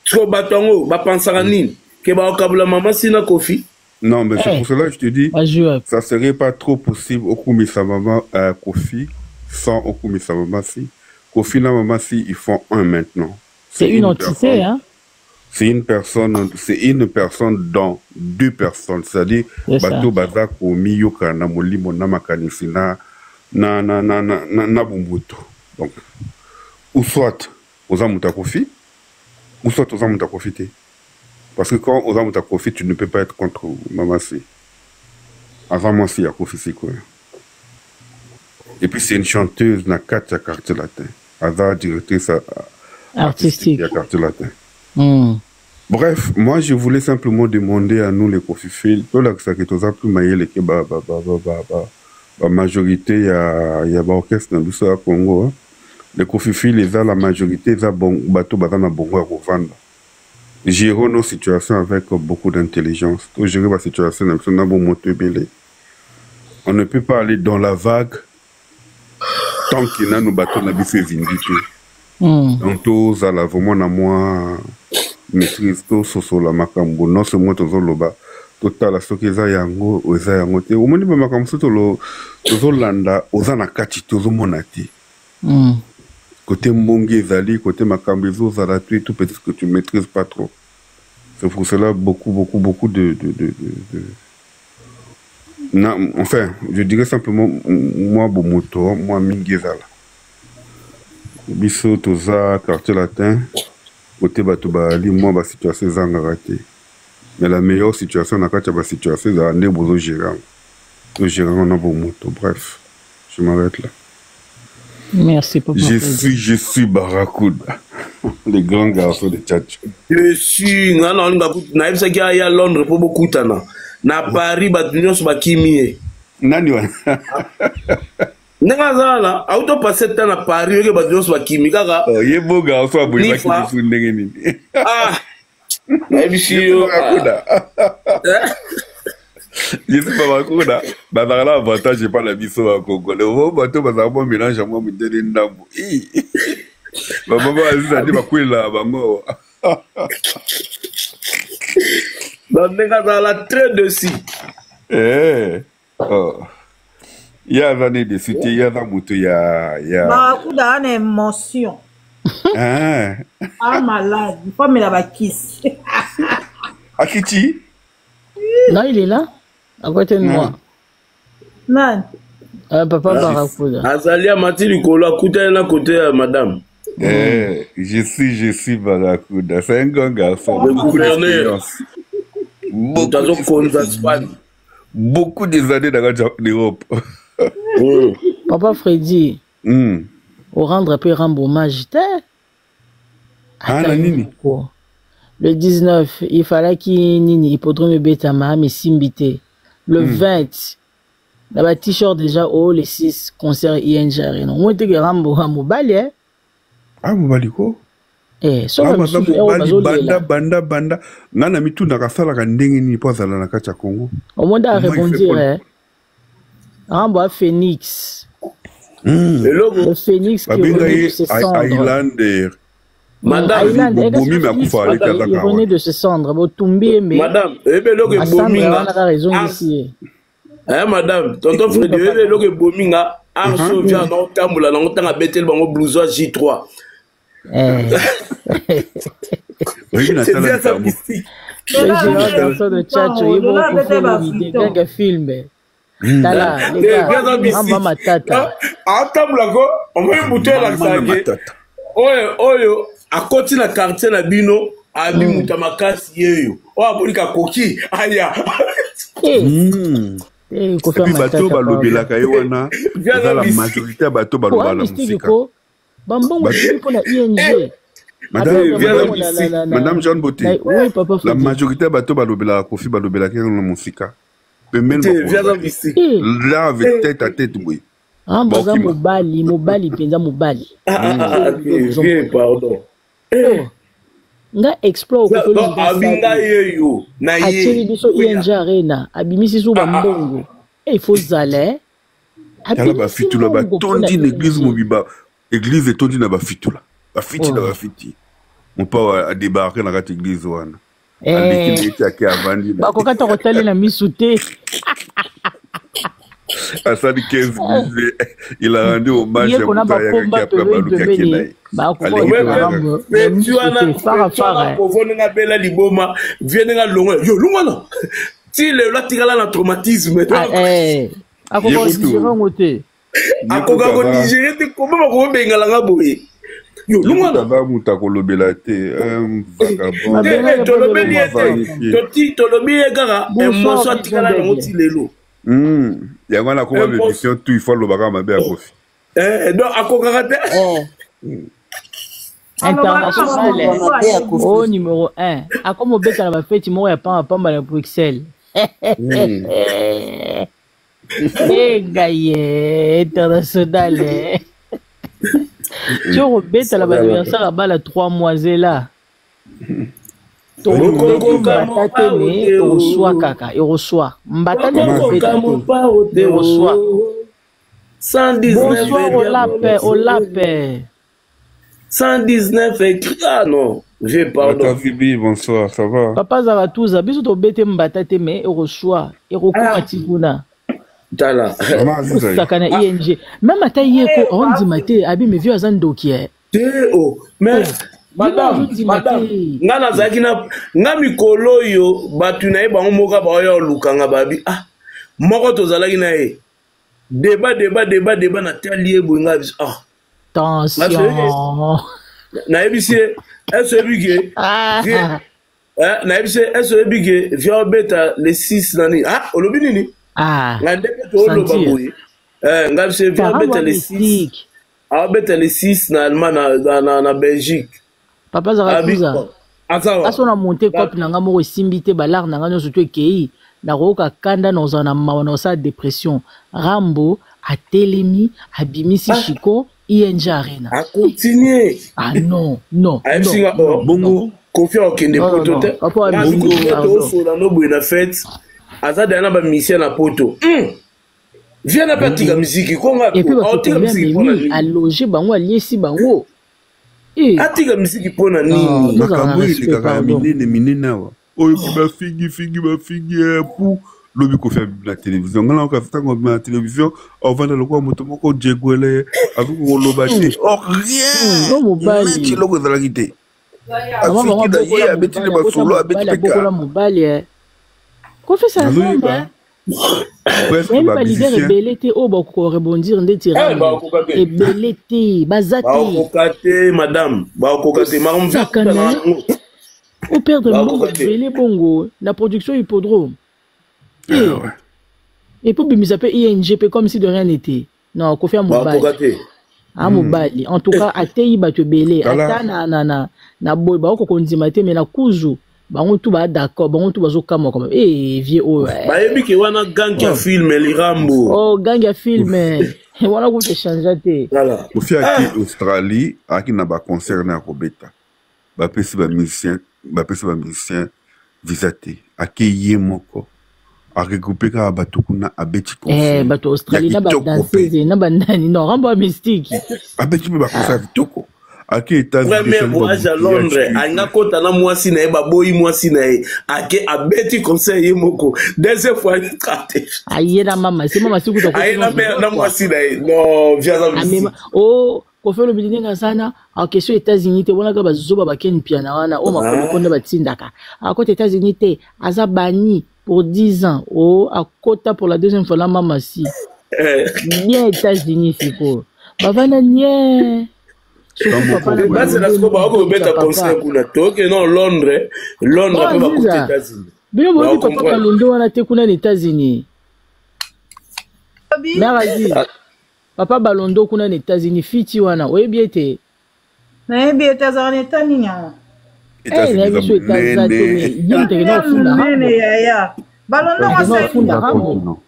Speaker 1: Sikoyo bato yango bapansaka nini? Ke bakokabula Mamasi na Kofi?
Speaker 9: Non, mais c'est
Speaker 4: Eh.
Speaker 9: pour cela que je te dis,
Speaker 4: Bajoueur.
Speaker 9: ça serait pas trop possible okumisa Mama Kofi sans okumisa Mama Si. Kofi na Mama Si, ils font un maintenant.
Speaker 4: C'est une entité,
Speaker 9: personne.
Speaker 4: hein.
Speaker 9: C'est une personne dans deux personnes. C'est-à-dire,
Speaker 4: C'est ça.
Speaker 9: bato baza komiyoka na molimo na makanisi na bombutu. Donc, ou soit oza moto ya Kofi, ou soit oza moto ya Kofi te. Parce que quand oza moto ya Kofi, tu ne peux pas être contre Mama Si. Aza mwasi ya Kofi sikoyo. Et puis c'est une chanteuse na kati ya Quartier Latin. Aza directrice
Speaker 4: Artistique.
Speaker 9: ya Quartier Latin. Bref, moi je voulais simplement demander à nous les Kofifils, tolakisaki toza plus mayele ke ba majorité ya ba orchestre na biso ya Congo. Hein. Les Kofifils eza la majorité eza bon, bato baza na bongo ya kovanda. Gérons nos situations avec beaucoup d'intelligence. To gérer ba situation na biso na bomoto ebele. On ne peut pas aller dans la vague tant que nanu bato na biso ezindi te. Donc tozala vraiment na mwa maîtrise tososola makambo non seulement tozoloba totala soki eza yango eza yango te omoni ba makambo mosusu tozolanda oza na kati te ozomona te mm. Côté mbongi ezali côté makambo ezozala tout et tout peut-être que tu maîtrises pas trop c'est pour cela beaucoup beaucoup beaucoup de, de, de, de, de... Na, enfin je dirais simplement moi bomoto moi mingi ezala biso toza quartier latin côté bato baali mwa basituation ezangaka te mais la meilleure situation na kati ya basituation ezala nde bozogere yango togere yango na bomoto bref je m'arrête là.
Speaker 4: Merci, papa.
Speaker 9: Je suis, je suis Barracuda, le grand garçon de Tchatcho.
Speaker 1: Je suis, nga na olinga nayebisaki aya Londres mpo bokutana. Na Paris bato nyonso bakimi ye.
Speaker 9: Nani wana?
Speaker 1: Ndenge aza wana, auto passer temps na Paris yoke bato nyonso bakimi kaka.
Speaker 9: Oh, ye beau garçon aboyi bakimi su ndenge nini?
Speaker 1: Ah! Nayebisi yo.
Speaker 9: Barracuda. Je suis Barracuda. Bazalaka na avantage epai na biso ba Congolais. Omo bato bazalaka mwa mélange ya mwa mindele ndambo. Bamama Aziza nde bakwelelaka bango.
Speaker 1: Donc ndenge azala très dessus.
Speaker 9: Eh. Oh. Ye aza ne dessus te, ye aza moto ya ya
Speaker 3: Barracuda ana émotion.
Speaker 9: Ah.
Speaker 3: Ah malade, il faut amela ba kisi.
Speaker 9: Akiti?
Speaker 4: Non, il est là, à côté de moi.
Speaker 3: Nani?
Speaker 4: Papa Barracuda.
Speaker 1: Azali amati likolo akutani na côté ya madame.
Speaker 9: Eh, je suis Barracuda. C'est un grand garçon.
Speaker 1: Le
Speaker 9: Beaucoup
Speaker 1: gouverneur.
Speaker 9: d'expérience.
Speaker 1: Moto azokonza Espagne.
Speaker 9: Beaucoup des années dans l'Europe.
Speaker 4: Papa Freddy. Orendre pe rambo hommage te.
Speaker 9: Ah, na nini?
Speaker 4: Le 19, il fallait qu'il nini hippodrome ebetama mais simbi te. Le 20, na ba t-shirt déjà oh les 6 concert ING Arena. Moi te rambo mobali eh.
Speaker 9: Ah mobali ko?
Speaker 4: Eh, so
Speaker 9: Rambo
Speaker 4: ba
Speaker 9: aza
Speaker 4: misusu, eh,
Speaker 9: mobali
Speaker 4: bazolela.
Speaker 9: banda banda banda nga na mitunaka asalaka ndenge nini mpo azala na kati ya Congo.
Speaker 4: Au moins da
Speaker 9: Comment il fait
Speaker 4: rebondir
Speaker 9: pour-
Speaker 4: eh. Rambo a Phoenix. Le Phoenix qui
Speaker 9: Babenga
Speaker 4: renaît de
Speaker 9: ye
Speaker 4: ses cendres.
Speaker 9: Highlander.
Speaker 1: Madame.
Speaker 4: Island, eh,
Speaker 9: Bobomi
Speaker 4: kasi
Speaker 9: me
Speaker 4: Phoenix,
Speaker 9: akufa aleki aza
Speaker 4: il
Speaker 9: kaka
Speaker 4: renaît de ses cendres. Botumbi mais
Speaker 1: Madame, oyebi eloko
Speaker 4: Asandre
Speaker 1: ebomi nga.
Speaker 4: wana kaka ezongisi ye.
Speaker 1: Eh madame, tonton Freddy, oyebi eloko ebomi nga. Arso via na otambola nango ntango abeteli bango blouson J3.
Speaker 4: Eh.
Speaker 9: Oyebi
Speaker 1: C'est
Speaker 9: natala
Speaker 1: bien ça
Speaker 9: likambo.
Speaker 1: mystique.
Speaker 4: Le géant garçon de Tchatcho, il
Speaker 3: Lola
Speaker 4: va
Speaker 3: abete ba
Speaker 4: kofi
Speaker 3: Vuitton.
Speaker 4: ganga film. Tala, les
Speaker 1: Eh,
Speaker 4: gars,
Speaker 1: bien ça
Speaker 4: Ramba
Speaker 1: mystique.
Speaker 4: Matata.
Speaker 1: Atambola ko, omoni butu
Speaker 9: Mama na
Speaker 1: elakisaka ke
Speaker 9: matata.
Speaker 1: oyo oyo akoti na quartier na bino abi moto ya makasi yeyo oyo abolika koki aya.
Speaker 4: Eh, eh, Kofi
Speaker 9: Et puis bato
Speaker 4: Matata, pardon.
Speaker 9: balobelaka ye wana
Speaker 1: Bien
Speaker 9: eza la
Speaker 1: mystique.
Speaker 9: majorité ya bato
Speaker 4: Oa
Speaker 9: balobala na
Speaker 4: mystique
Speaker 9: mosika.
Speaker 4: ko, bambongo
Speaker 9: Bato-
Speaker 4: tiki mpona ING.
Speaker 9: Madame,
Speaker 4: Abeta
Speaker 1: Bien
Speaker 4: mbongo
Speaker 1: mystique.
Speaker 9: Madame Jeanne Beauté,
Speaker 4: oui, papa
Speaker 9: la
Speaker 4: Freddy.
Speaker 9: majorité ya bato balobelaka Kofi balobelaka ye na mosika. Pembeni
Speaker 1: Te, viens
Speaker 9: bakolobaka.
Speaker 1: mystique.
Speaker 4: Eh,
Speaker 9: Là avec tête à tête boye.
Speaker 4: Rambo aza
Speaker 9: Bakima.
Speaker 4: mobali, mobali mpenza mobali.
Speaker 1: Ah, ah, ah, ah, viens, pardon.
Speaker 4: Oh, nga exploit
Speaker 1: Donc,
Speaker 4: okoki
Speaker 1: abinga yeyo na ye.
Speaker 4: atieli biso ING Arena, abimisi so bambongo. Eh, il faut zala eh.
Speaker 9: Tala
Speaker 4: Abimisi
Speaker 9: bafitula
Speaker 4: mbongo mpona
Speaker 9: batondi na église
Speaker 4: ING.
Speaker 9: mobimba. Église etondi na bafitula. Bafiti na
Speaker 4: Oh.
Speaker 9: bafiti. Mopa adébarqué na kati église wana. Aleki
Speaker 4: Eh,
Speaker 9: na ye ti ake avandi na
Speaker 4: bakoka ta kotalela misu te.
Speaker 9: asali 15 minutes. Il a rendu hommage
Speaker 4: ye
Speaker 9: ya
Speaker 4: kona
Speaker 9: moto ayakaki
Speaker 4: bakomba
Speaker 9: après
Speaker 4: pembeni
Speaker 9: baluki ake na
Speaker 4: pembeni
Speaker 9: ye.
Speaker 4: bakoka
Speaker 9: Aleki
Speaker 4: kotalela
Speaker 9: mpe
Speaker 4: Rambo na
Speaker 1: Petit
Speaker 4: misu
Speaker 1: wana,
Speaker 4: te fara
Speaker 1: petit wana
Speaker 4: fara.
Speaker 1: kovo ndenge abela liboma, vie ndenge alongwa. Yo longwana. Ti lelo atikala na traumatisme.
Speaker 4: Ah, eh, akoka
Speaker 9: Ye kutu.
Speaker 4: kodigere yango te.
Speaker 9: Ye kutu
Speaker 1: Akoka
Speaker 9: aza
Speaker 1: kodigere te koma bakobengalanga boye. Yo
Speaker 9: ye kutu
Speaker 1: longwana.
Speaker 9: aza moto akolobela te. Un vagabond.
Speaker 1: Te,
Speaker 4: Babengaki
Speaker 1: eh,
Speaker 4: mpo
Speaker 1: tolobeli ye te.
Speaker 9: Vanité.
Speaker 1: Toti tolobi ye kaka
Speaker 4: Bonsoir,
Speaker 1: emotion atikala
Speaker 4: Vision
Speaker 1: nango
Speaker 4: Daigle.
Speaker 1: ti lelo.
Speaker 9: Yango wana akoma
Speaker 1: Emotion.
Speaker 9: émission tout il faut alobaka mabe ya Kofi.
Speaker 1: Eh, donc akokaka te.
Speaker 6: Eh,
Speaker 4: International eh.
Speaker 6: mabe ya Kofi.
Speaker 4: O numéro 1 akoma obeta na bafeti moko ya pamba pamba na Bruxelles. Eh, ngai ye international eh. Ti okobeta na baanniversaire ya bala 3 mois zela
Speaker 1: Okokoka
Speaker 4: mbata te
Speaker 1: mopao
Speaker 4: me
Speaker 1: te o.
Speaker 4: ekoswa kaka ekoswa mbata nde
Speaker 1: Okokoka
Speaker 4: ekobeta te
Speaker 1: mopao te
Speaker 4: ekoswa.
Speaker 1: o. 119
Speaker 4: Bonsoir
Speaker 1: diabolo.
Speaker 4: olape olape.
Speaker 1: 119 écrit. Ah non. Vieux, pardon.
Speaker 9: Bibi, bonsoir, ça va?
Speaker 4: Papa Zaratuza, biso tobete mbata te mais ekoswa, ekokoma ah. ti kuna.
Speaker 1: Tala.
Speaker 4: Osaka na ah. ING. Même ata ye ko ondima te, abi mais vieux aza ndoki eh.
Speaker 1: Te oh, mais oh. Madame, madame, nga nazalaki na nga mikolo oyo bato na ye bango moko baoya olukanga babi ah moko tozalaki na ye deba deba deba deba natali ye boye nga biso ah
Speaker 4: tension
Speaker 1: nayebisi ye ese oyebi ke ah. eh, nayebisi ye ese oyebi ke via obeta le 6 na nini ah olobi nini
Speaker 4: ah,
Speaker 1: nga nde mpe tooloba boye eh, nga biso via obeta le 6 aobeta le 6 na allemagne na, na, na, na belgique
Speaker 4: papa zakakuza aso na monte cope na nga moko esimbi te balare na nga nyonso to ekei nakoyoka kanda nakozala na mawa nakosala depression rambo atelemi abimisi ah. chico ing arena
Speaker 1: akontinue
Speaker 4: ah non non
Speaker 1: ayebisi nga oh,
Speaker 9: bongo
Speaker 1: kofi akokende poto te tosola no boye na fete aza deya na bamisien na poto hmm. viens na mpe atika miziki konga
Speaker 4: atika miziki mpona nini aloge bango aliesi bango
Speaker 1: eh. atika miziki mpo na nini
Speaker 9: makambo oyo elekaka ya minene minene awa oyoki bafingi fingi bafingi eh, pu lobi kofi abimi na televizio ngai nayoka ntango abima na televizio ovanda lokola moto moko jeguele azoki koloba te hmm. or rien neti eloko ezalaki te afiki na ye abeti nde masolo abeti mpe
Speaker 4: kaka mobali eh. kofi sa
Speaker 9: presque
Speaker 4: ba leader ebele te oyo bakoka rebondir ndeti
Speaker 1: eh,
Speaker 4: ebele te baza te
Speaker 1: bakoka te madame bakoka te
Speaker 4: makambo operdre mbongo ebele bongo na production hippodrome
Speaker 9: ah, eh.
Speaker 4: et puis obimisa mpe ing mpe comme si de rien n'était non kofi ya mobali a hmm. mobali en tout cas ateyi bato ebele ata na, na, na, na boye bakoki kondima te mais na kuzu bango tu ba d'accord bango tu bazokamwa kama eh vieux oyo
Speaker 1: eh. bayebi ke wana gang ya film lirambo
Speaker 4: oh gang ya film wana kutu echange te
Speaker 9: kofi aki ah. australie ayaki na baconcert na ya kobeta bapesi bamusicien bapesi bamusicien visa te ake ye moko aregroupe kaka bato kuna abeti
Speaker 4: eh, bato australie na badanseuse na banani non rambo ya mystique
Speaker 9: abeti mpe baconcert ya kitoko ake
Speaker 1: premier voyage ya londres alingi akota na mwasi na ye baboyi mwasi na ye ake abeti concert ye moko deuxième fois te
Speaker 4: aye na mama si mama si kuta
Speaker 1: aye na mwasi na ye non viaza
Speaker 4: o Koffi Olomide ndenge aza na question États-Unis te wana kaka bazoba ba Ken Mpiana wana oyo makolo konda batindaka akota États-Unis te aza banni pour 10 ans o oh, akota pour la deuxième fois na mama si eh. bien États-Unis sikoyo bavanda nie
Speaker 1: basela sikoyo bakobeta concert kuna toke non Londres Londres mpe bakota États-Unis
Speaker 4: bino boyebi papa Kalondo wana te kuna na États-Unis Mère Aziz ah. Papa Balondo kuna na États-Unis fiti wana oyebi ete
Speaker 3: nayebi ete azalaka na eta nini yango
Speaker 4: eh, nayebi so etaza te me ye moto akenda kofunda
Speaker 3: rambo yaya balondo
Speaker 4: akenda kofunda rambo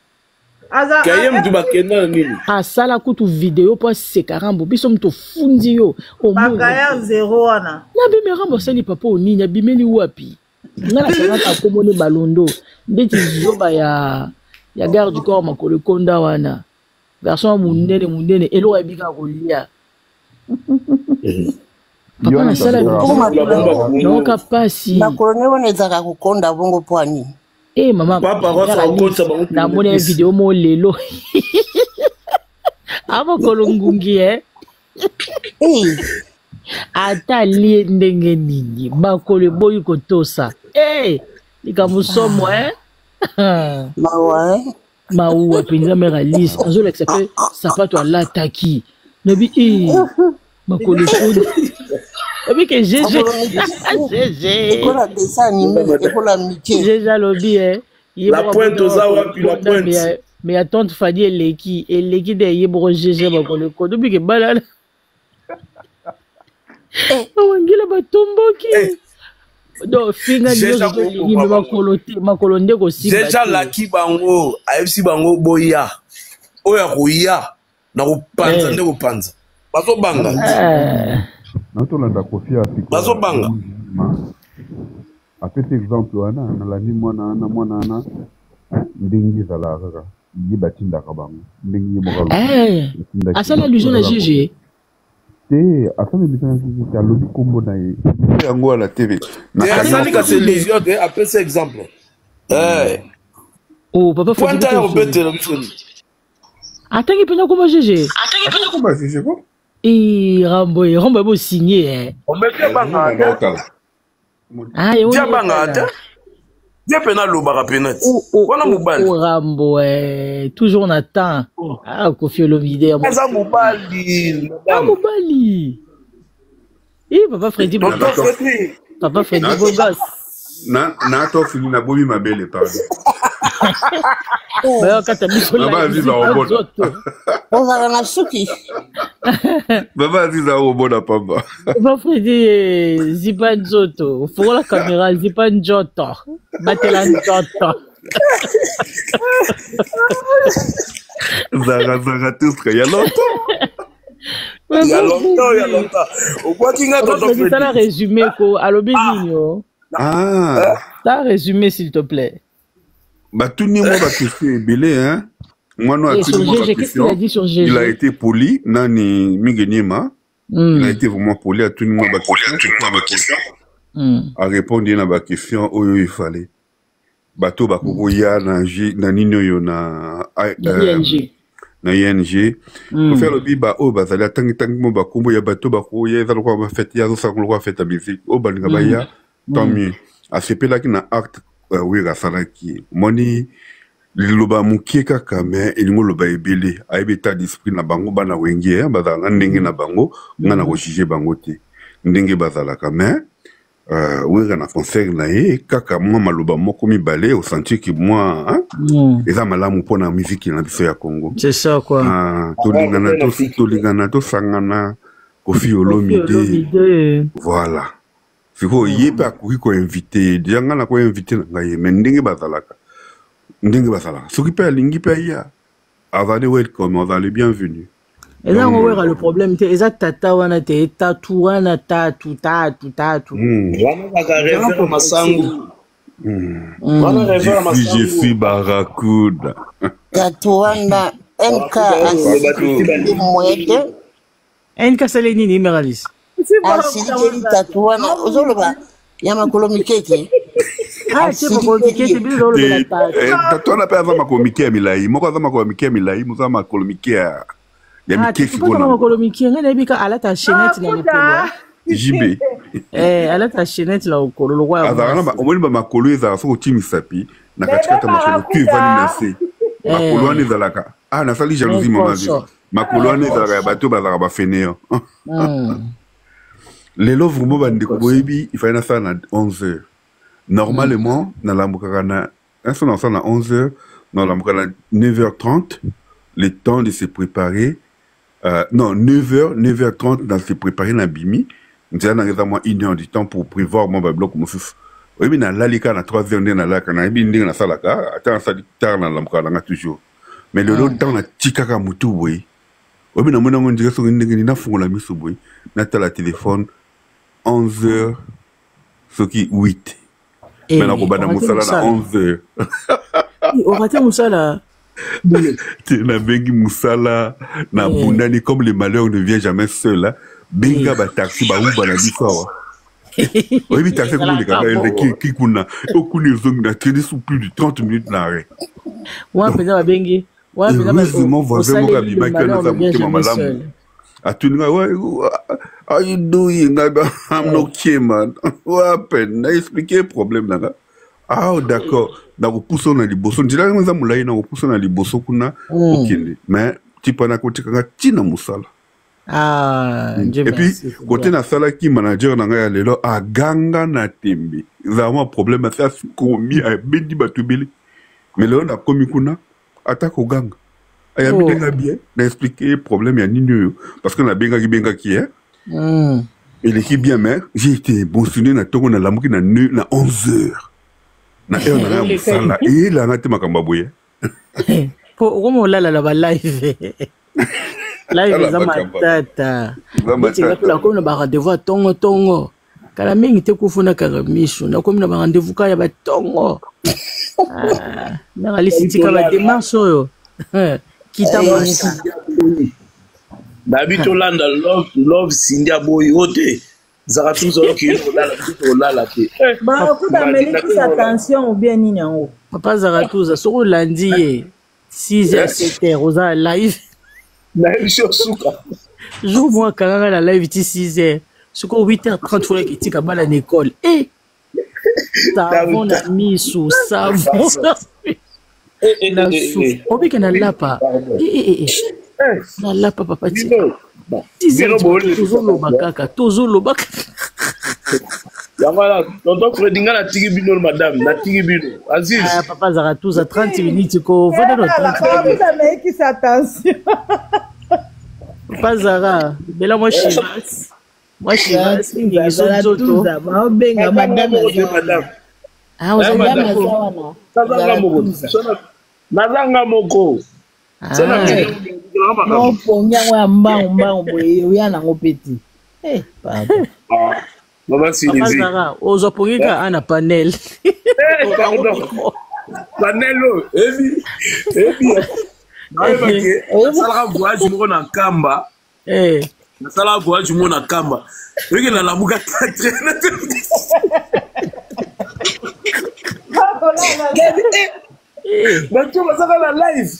Speaker 1: kaye moto bakenda na nini
Speaker 4: asala kutu video mpo aseka rambo biso moto ofundi yo
Speaker 3: omogaya zero wana
Speaker 4: nabimi rambo asali papa onini abimeli wapi nga nasalaka akomoni balondo ndeti zoba ya ya garde du corps makolo ekonda wana garçon ya munene munene eloko ayebi kaka kolia papa nasala nayoka mpasi
Speaker 6: makolo nde wana ezalaka kokonda bongo mpo ya nini
Speaker 4: e eh, mama namoni ya video mo lelo amokolo ngungi e eh. ata alie ndenge nini makolo eboyi kotosa e likambo somo e
Speaker 6: mawa
Speaker 4: mawuwa mpenza mare alice azolakisa mpe sapato alataki nobi e makolo ekoni obi ke gg gg alobi e
Speaker 1: la pointe oza wapi la pointe
Speaker 4: mais ya tante fadi eleki eleki nde ye moko gg makolo ekoni obi ke balala eh. bawangila batomboki eh. donc finga nyonso tolingi me makolo te makolo nde kosimba
Speaker 1: deja alaki bango ayebisi bango boya oyo akoya na kopanza eh. nde kopanza bazobanga
Speaker 9: natolanda kofi
Speaker 1: bazobanga
Speaker 9: apesi exemple wana nalandi mwana wana mwana wana ndenge ezalaka kaka ye batindaka bango ndenge ye moko
Speaker 4: eh, asala allusion na gg
Speaker 9: te Te, asali émission na GG te, alobi kombo na ye. Yango wana te.
Speaker 1: Te asali kasi illusion te, apesi exemple. Eh.
Speaker 4: Oh, papa
Speaker 1: Pointe ya kobetela biso nini?
Speaker 4: Atangi mpenza kombo GG.
Speaker 9: Atangi mpenza kombo GG ko?
Speaker 4: Eh, Rambo, eh, Rambo bo signer eh.
Speaker 1: Omeki banga te.
Speaker 4: Ah, yo.
Speaker 1: Dia banga te. Dia pena alobaka pena ti.
Speaker 4: Oh, oh,
Speaker 1: Wana
Speaker 4: oh,
Speaker 1: mobali.
Speaker 4: Oh, Rambo, eh, toujours na temps. Ah, Koffi Olomide.
Speaker 1: Aza mobali.
Speaker 4: Ah, mobali. Eh, papa Freddy.
Speaker 1: Tonton Freddy.
Speaker 4: Papa Freddy beau gosse.
Speaker 9: Na na to fini na bomi mabele pardon.
Speaker 4: Bayokata biso
Speaker 9: Baba Aziza obona.
Speaker 6: Ozala na suki.
Speaker 9: Baba Aziza obona pamba.
Speaker 4: Papa Freddy eh, zipa nzoto. Fungola caméra zipa nzoto. Batela nzoto.
Speaker 9: Zara Zara tous ya longtemps.
Speaker 1: Il y a longtemps, il y a longtemps. Obwaki nga tonton Freddy.
Speaker 4: Sala résumé ko alobi nini o.
Speaker 9: Ah.
Speaker 4: Ta résumé s'il te plaît.
Speaker 9: Batuni mwa ba question ebele hein. Mwana
Speaker 4: Et sur
Speaker 9: atuni mwa ba
Speaker 4: GG, qu'est-ce qu'il a
Speaker 9: question.
Speaker 4: dit sur GG?
Speaker 9: Il a été poli nani Mingi Niema. Il a été vraiment poli atuni mwa ba question. A répondre na ba question oyo il fallait. Bato bakokoya na G na nini oyo na
Speaker 4: ING.
Speaker 9: Na ING. Kofi alobi ba oyo bazali atangi tangi mo bakombo ya bato bakoya eza lokola ba fête ya azosala lokola fête ya musique oyo balinga baya tant mieux. Asepelaki na acte Wera asalaki. Omoni liloba mokie kaka mais elingi oloba ebele. Ayebi état d'esprit na bango bana Wenge hein, bazalaka ndenge na bango nga na kojuge bango te ndenge bazalaka mais Wera na concert na ye kaka mwa maloba moko mibale osentir ki mwa hein? Eza malamu mpona miziki na biso ya Congo.
Speaker 4: C'est ça quoi.
Speaker 9: Ah, tolingana tolingana tosangana Koffi Olomide. Voilà. Sikoyo ye mpe akoki koinvite ye deja ngai nakoinvite na ngai ye mais ndenge bazalaka ndenge bazalaka soki mpe alingi mpe aya azali welcome azali bienvenu.
Speaker 4: Eza yango Wera le problème te eza tata wana te tatu wana tatu tatu tatu.
Speaker 1: Wana kaka rêveur ya masangu. Wana rêveur ya masangu.
Speaker 9: Je suis Barracuda.
Speaker 6: Tatu wana NK asilikeli moyen te.
Speaker 4: NK asali nini Meralis?
Speaker 6: Asilikeli tatu wana ozoloba ya makolo mike te.
Speaker 4: Ah, te makolo mike te biso tozolobela tatu.
Speaker 9: Tatu wana mpe aza makolo mike ya milai moko aza makolo mike ya milai mosusu aza makolo mike ya ya
Speaker 4: Ah,
Speaker 9: mike
Speaker 4: tatu
Speaker 9: sikoyo
Speaker 4: aza
Speaker 9: na
Speaker 4: makolo mike ngai nayebi ka alata chaînette na lokolo.
Speaker 9: JB.
Speaker 4: Eh, alata chaînette na lokolo lokola ya
Speaker 9: azalaka na
Speaker 4: mwasi.
Speaker 9: omoni bamakolo ezalaka soki otii misapi na katikati ya makolo tu evandi na se makolo wana ezalaka ah nasali jalousie mama
Speaker 4: Nkoso.
Speaker 9: makolo wana ezalaka ya bato bazalaka bafeneyo lelo vraiment bandeko boyebi ifali nasala na 11 heures normalement nalambukaka na inso nasala na 11 heures nalambukaka na 9 heures 30 le temps de se préparer non 9h 9h30 na se préparer na bimi nzela nanga eza mwa une heure du temps pour prévoir mwa babiloko mosusu oyebi nalali kaka na 3 heures nde nalalaka nayebi ndenge nasalaka ata nasali tard nalamukaka nanga toujours mais lelo ntango natikaka motu boye oyebi namoni yango ndika soki ndenge nini nafungola miso boye natala telefone 11 heures soki 8 mais nakobanda
Speaker 4: orate
Speaker 9: mosala na
Speaker 4: mosala.
Speaker 9: 11 heures
Speaker 4: Orate mosala.
Speaker 9: Te nabengi mosala nabundani comme le malheur ne vient jamais seul hein. Benga bataxi bauba na biso awa oyebi taxi ekomoleka eleki kuna okuna ezongi na traîne sous plus de 30 minutes na arrêt.
Speaker 4: Wana mpenza babengi wana mpenza
Speaker 9: Heureusement voisin moko
Speaker 4: osaleli le
Speaker 9: abimaki wana
Speaker 4: malheur
Speaker 9: aza
Speaker 4: ne vient
Speaker 9: motema
Speaker 4: jamais
Speaker 9: malamu
Speaker 4: seul.
Speaker 9: atuni ngai how you doing ngai ba I'm okay man what happened na expliquer problème na nga ah d'accord nakopusa na liboso nzela yango eza molai nakopusa na liboso kuna okende mais tipa nakotika nga ntina mosala.
Speaker 4: Ah, Dieu
Speaker 9: Et puis
Speaker 4: merci. C'est
Speaker 9: côté
Speaker 4: bien.
Speaker 9: nasalaki manager na ngai ya lelo aganga na tembe ezala mwa problème asi asikomi abendi bato ebele mais lelo nakomi kuna ata koganga ayambi ndenge bien na expliquer problème ya nini oyo parce que nabengaki bengaki ye eleki bien mais j'ai été émotionné na ntongo nalamuki na na 11 heures na heure na ngai ya mosala eyelanga te makambo ya boye.
Speaker 4: Po okoma olala na balive live eza matata neti nga mpe nakomi na barendez-vous ya tongo tongo kala mingi te kufu nakanga miso nakomi na barendez-vous kaka ya batongo mère Alice tika badémarche oyo kita masa.
Speaker 1: Babi tolanda love love Cindy aboyi o te. Zaka tuzo ki olala biso olala te.
Speaker 3: Bakuta amelekisa tension ou bien nini yango.
Speaker 4: Papa Zaratuza soki olandi ye 6 h 7 h oza live.
Speaker 1: Nayebi so suka.
Speaker 4: Jour moko akangaka na live ti 6 h sikoyo 8 h 30 folaki etika bana na école e savon na misu savon na su obike na lapa na lapa papa tozoloba kaka tozoloba kaka
Speaker 1: yango wana tonton fredi ngai natiki bino madame natiki bino aziz
Speaker 4: ah, papa azalaka tuza 30 minutes ko vanda na 30
Speaker 3: minutes ameyikisa tension
Speaker 4: papa zara bela mwa chivas mwa chivas ngingiso nzoto
Speaker 7: baobenga madame
Speaker 4: ah,
Speaker 1: naza nga moko
Speaker 7: pongi yango ya mbangu mbangu boye oya nango mpe te eh,
Speaker 1: ah, mama Sylvie
Speaker 4: ozwa pongi kaka ana panel
Speaker 1: eh, pardon panel oyo ebi ebi nayebaki nasalaka voyage moko na nkamba
Speaker 4: eh.
Speaker 1: nasalaka voyage moko na nkamba oyoki nalamuka 4 bato bazaka na live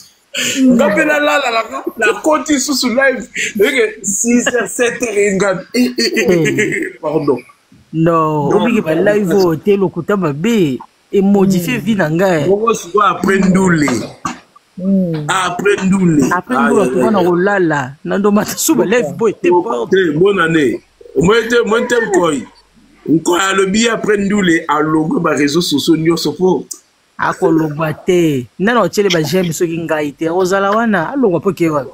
Speaker 1: nga mpe nalala nakoti susu live eke 6 h 7 h enga pardon
Speaker 4: non obiki ba live oyo te lokuta mabe emodifie vie na ngai
Speaker 1: bongo sikoyo après ndule après ndule
Speaker 4: après ndule toka na kolala na ndomata su ba live boye te
Speaker 1: te bonne année moi te moi te nkoi nkoi alobi après ndule alongwe ba réseaux sociaux nyonso mpo
Speaker 4: akolongwa te nani otyele ba j'aime soki ngai te ozala wana alongwa mpo ke wapi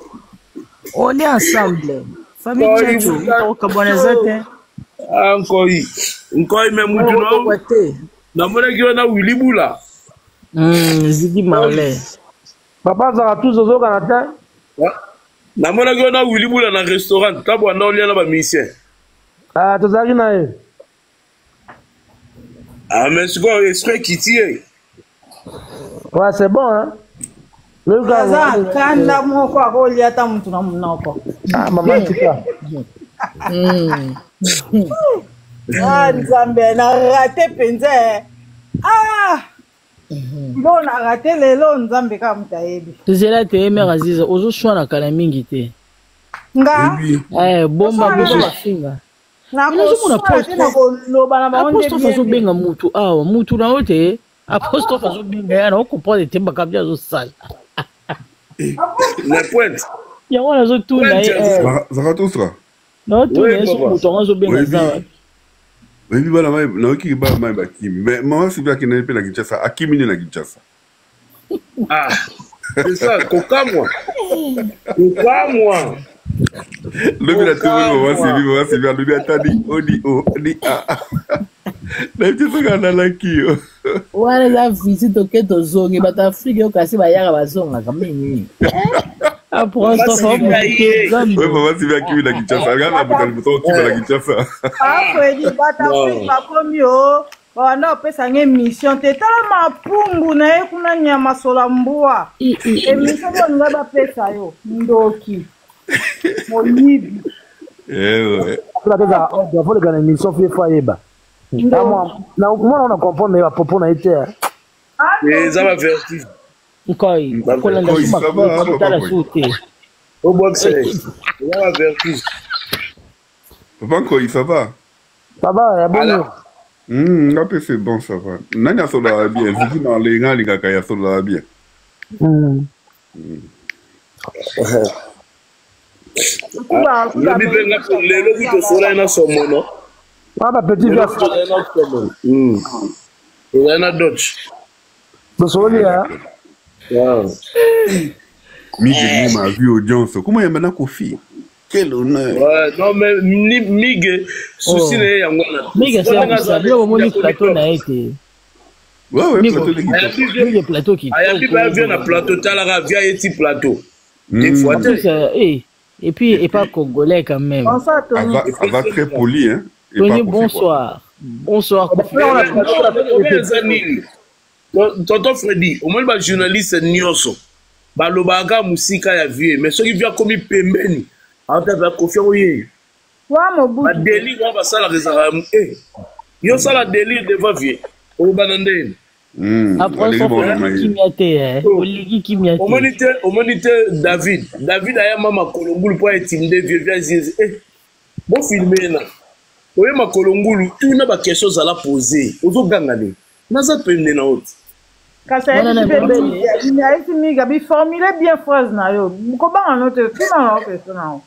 Speaker 4: on est ensemble famille chacho okabwana eza te
Speaker 1: ah, nkoi nkoi me mutu no
Speaker 4: te
Speaker 1: namonaki wana wili bula
Speaker 4: zigi marley
Speaker 10: papa azalaka tous ozokana te
Speaker 1: namonaki wana wili bula na restaurant ntango banda olia na bamusicien
Speaker 10: ah, tozalaki na ye
Speaker 1: ah mais sikoyo esprit ekiti ye
Speaker 10: ouais c'est bon hein
Speaker 3: aza nkanda moko akolia ata motu na monoko
Speaker 10: ah mama tika
Speaker 3: ah nzambe na rate mpenza eh. ah biloko na rate lelo nzambe kaka moto ayebi
Speaker 4: zela te mare aziza ozoswana kala mingi te
Speaker 3: nga
Speaker 4: eh, bomba bomba mafinga
Speaker 3: nakoloba na bango
Speaker 4: apostrophe azobenga mutu awa mutu na yo te apostrophe azobenga ya na ocomprendre te makambo azosala
Speaker 1: na pointe
Speaker 4: yango nazotuna ye eh.
Speaker 9: Zarathustra
Speaker 4: naotuna ye soki moto yango azobenga zawa
Speaker 9: oyebi bana mai nayoki bana mai bakimi mais mama sibi akendaki mpe na kinshasa akimi nde na kinshasa
Speaker 1: ah c'est ça kokamwa kokamwa
Speaker 9: lobi na toboni mama sibi mama sibi alobi ata ni o ni o ni a nayebi te soki alalaki yo
Speaker 7: wana eza visite oke tozongi bato afrike yo kasi bayaka bazongaka mingi
Speaker 9: mama sibi akimi na kinshasa ngai na moto liboso okima na kinshasa
Speaker 3: afredi bato afrike bakomi o babanda kopesa nga émission te tala mapungu na ye kuna nyama sola mbwa émission oyo olinga bapesa yo ndoki moyibi
Speaker 10: afoleka na émission fie fo ayeba mwana ona comprendre ye bapopo na ye te
Speaker 1: eza bavertige
Speaker 4: nkoi kolanda sukotala su te
Speaker 1: obwakisa eza bavertige
Speaker 9: papa nkoi ça va
Speaker 10: Ça va, ya boni?
Speaker 9: Nga mpe c'est bon, ça va. Nani asololaka bien? Ziki na nga alingaka ye asololaka bien.
Speaker 1: Lobi mpe nga lelo kutu osolaki na somono.
Speaker 10: Ah, ba petit
Speaker 1: vieux. Ozali na Dodge.
Speaker 10: Bosololi ya?
Speaker 9: Mige Ngoma a vu audience. Comment il y a maintenant Kofi? Quel honneur.
Speaker 1: Ouais, non mais Migue souci na ye yango wana.
Speaker 4: Migue c'est un biloko omoni plateau na ye te.
Speaker 9: Ouais, ouais, plateau de
Speaker 4: Migue plateau kitoko.
Speaker 1: Ayambi ba vient na plateau talaka via ye ti plateau. Des fois
Speaker 4: te. Eh, et puis et pas congolais quand même.
Speaker 3: Bonsoir Tony.
Speaker 9: Aza très poli hein.
Speaker 4: Tony bonsoir. Bonsoir.
Speaker 1: Tonton Freddy, omoni ba journaliste nyonso balobaka mosika ya vieux mais soki vieux akomi pembeni. Ata Koffi yango ye.
Speaker 3: Wa Mobutu.
Speaker 1: Ba délire wana basalaka ezalaka eh yo sala délire devant vieux okobanda ndeni.
Speaker 4: Kimia te eh. Olingi kimia te.
Speaker 1: Omoni te, omoni te David. David aya ma makolo ngulu po intimider vieux vieux azizi. Eh bo filmer na. Oye makolo ngulu tuna ba questions zala poser. Ozo ganga nini? Naza pembe na yo.
Speaker 3: Kasi ayebisi mpe beni ayebisi mingi abi formule bien phrase na yo kobanga no te tuna na yo question na yo.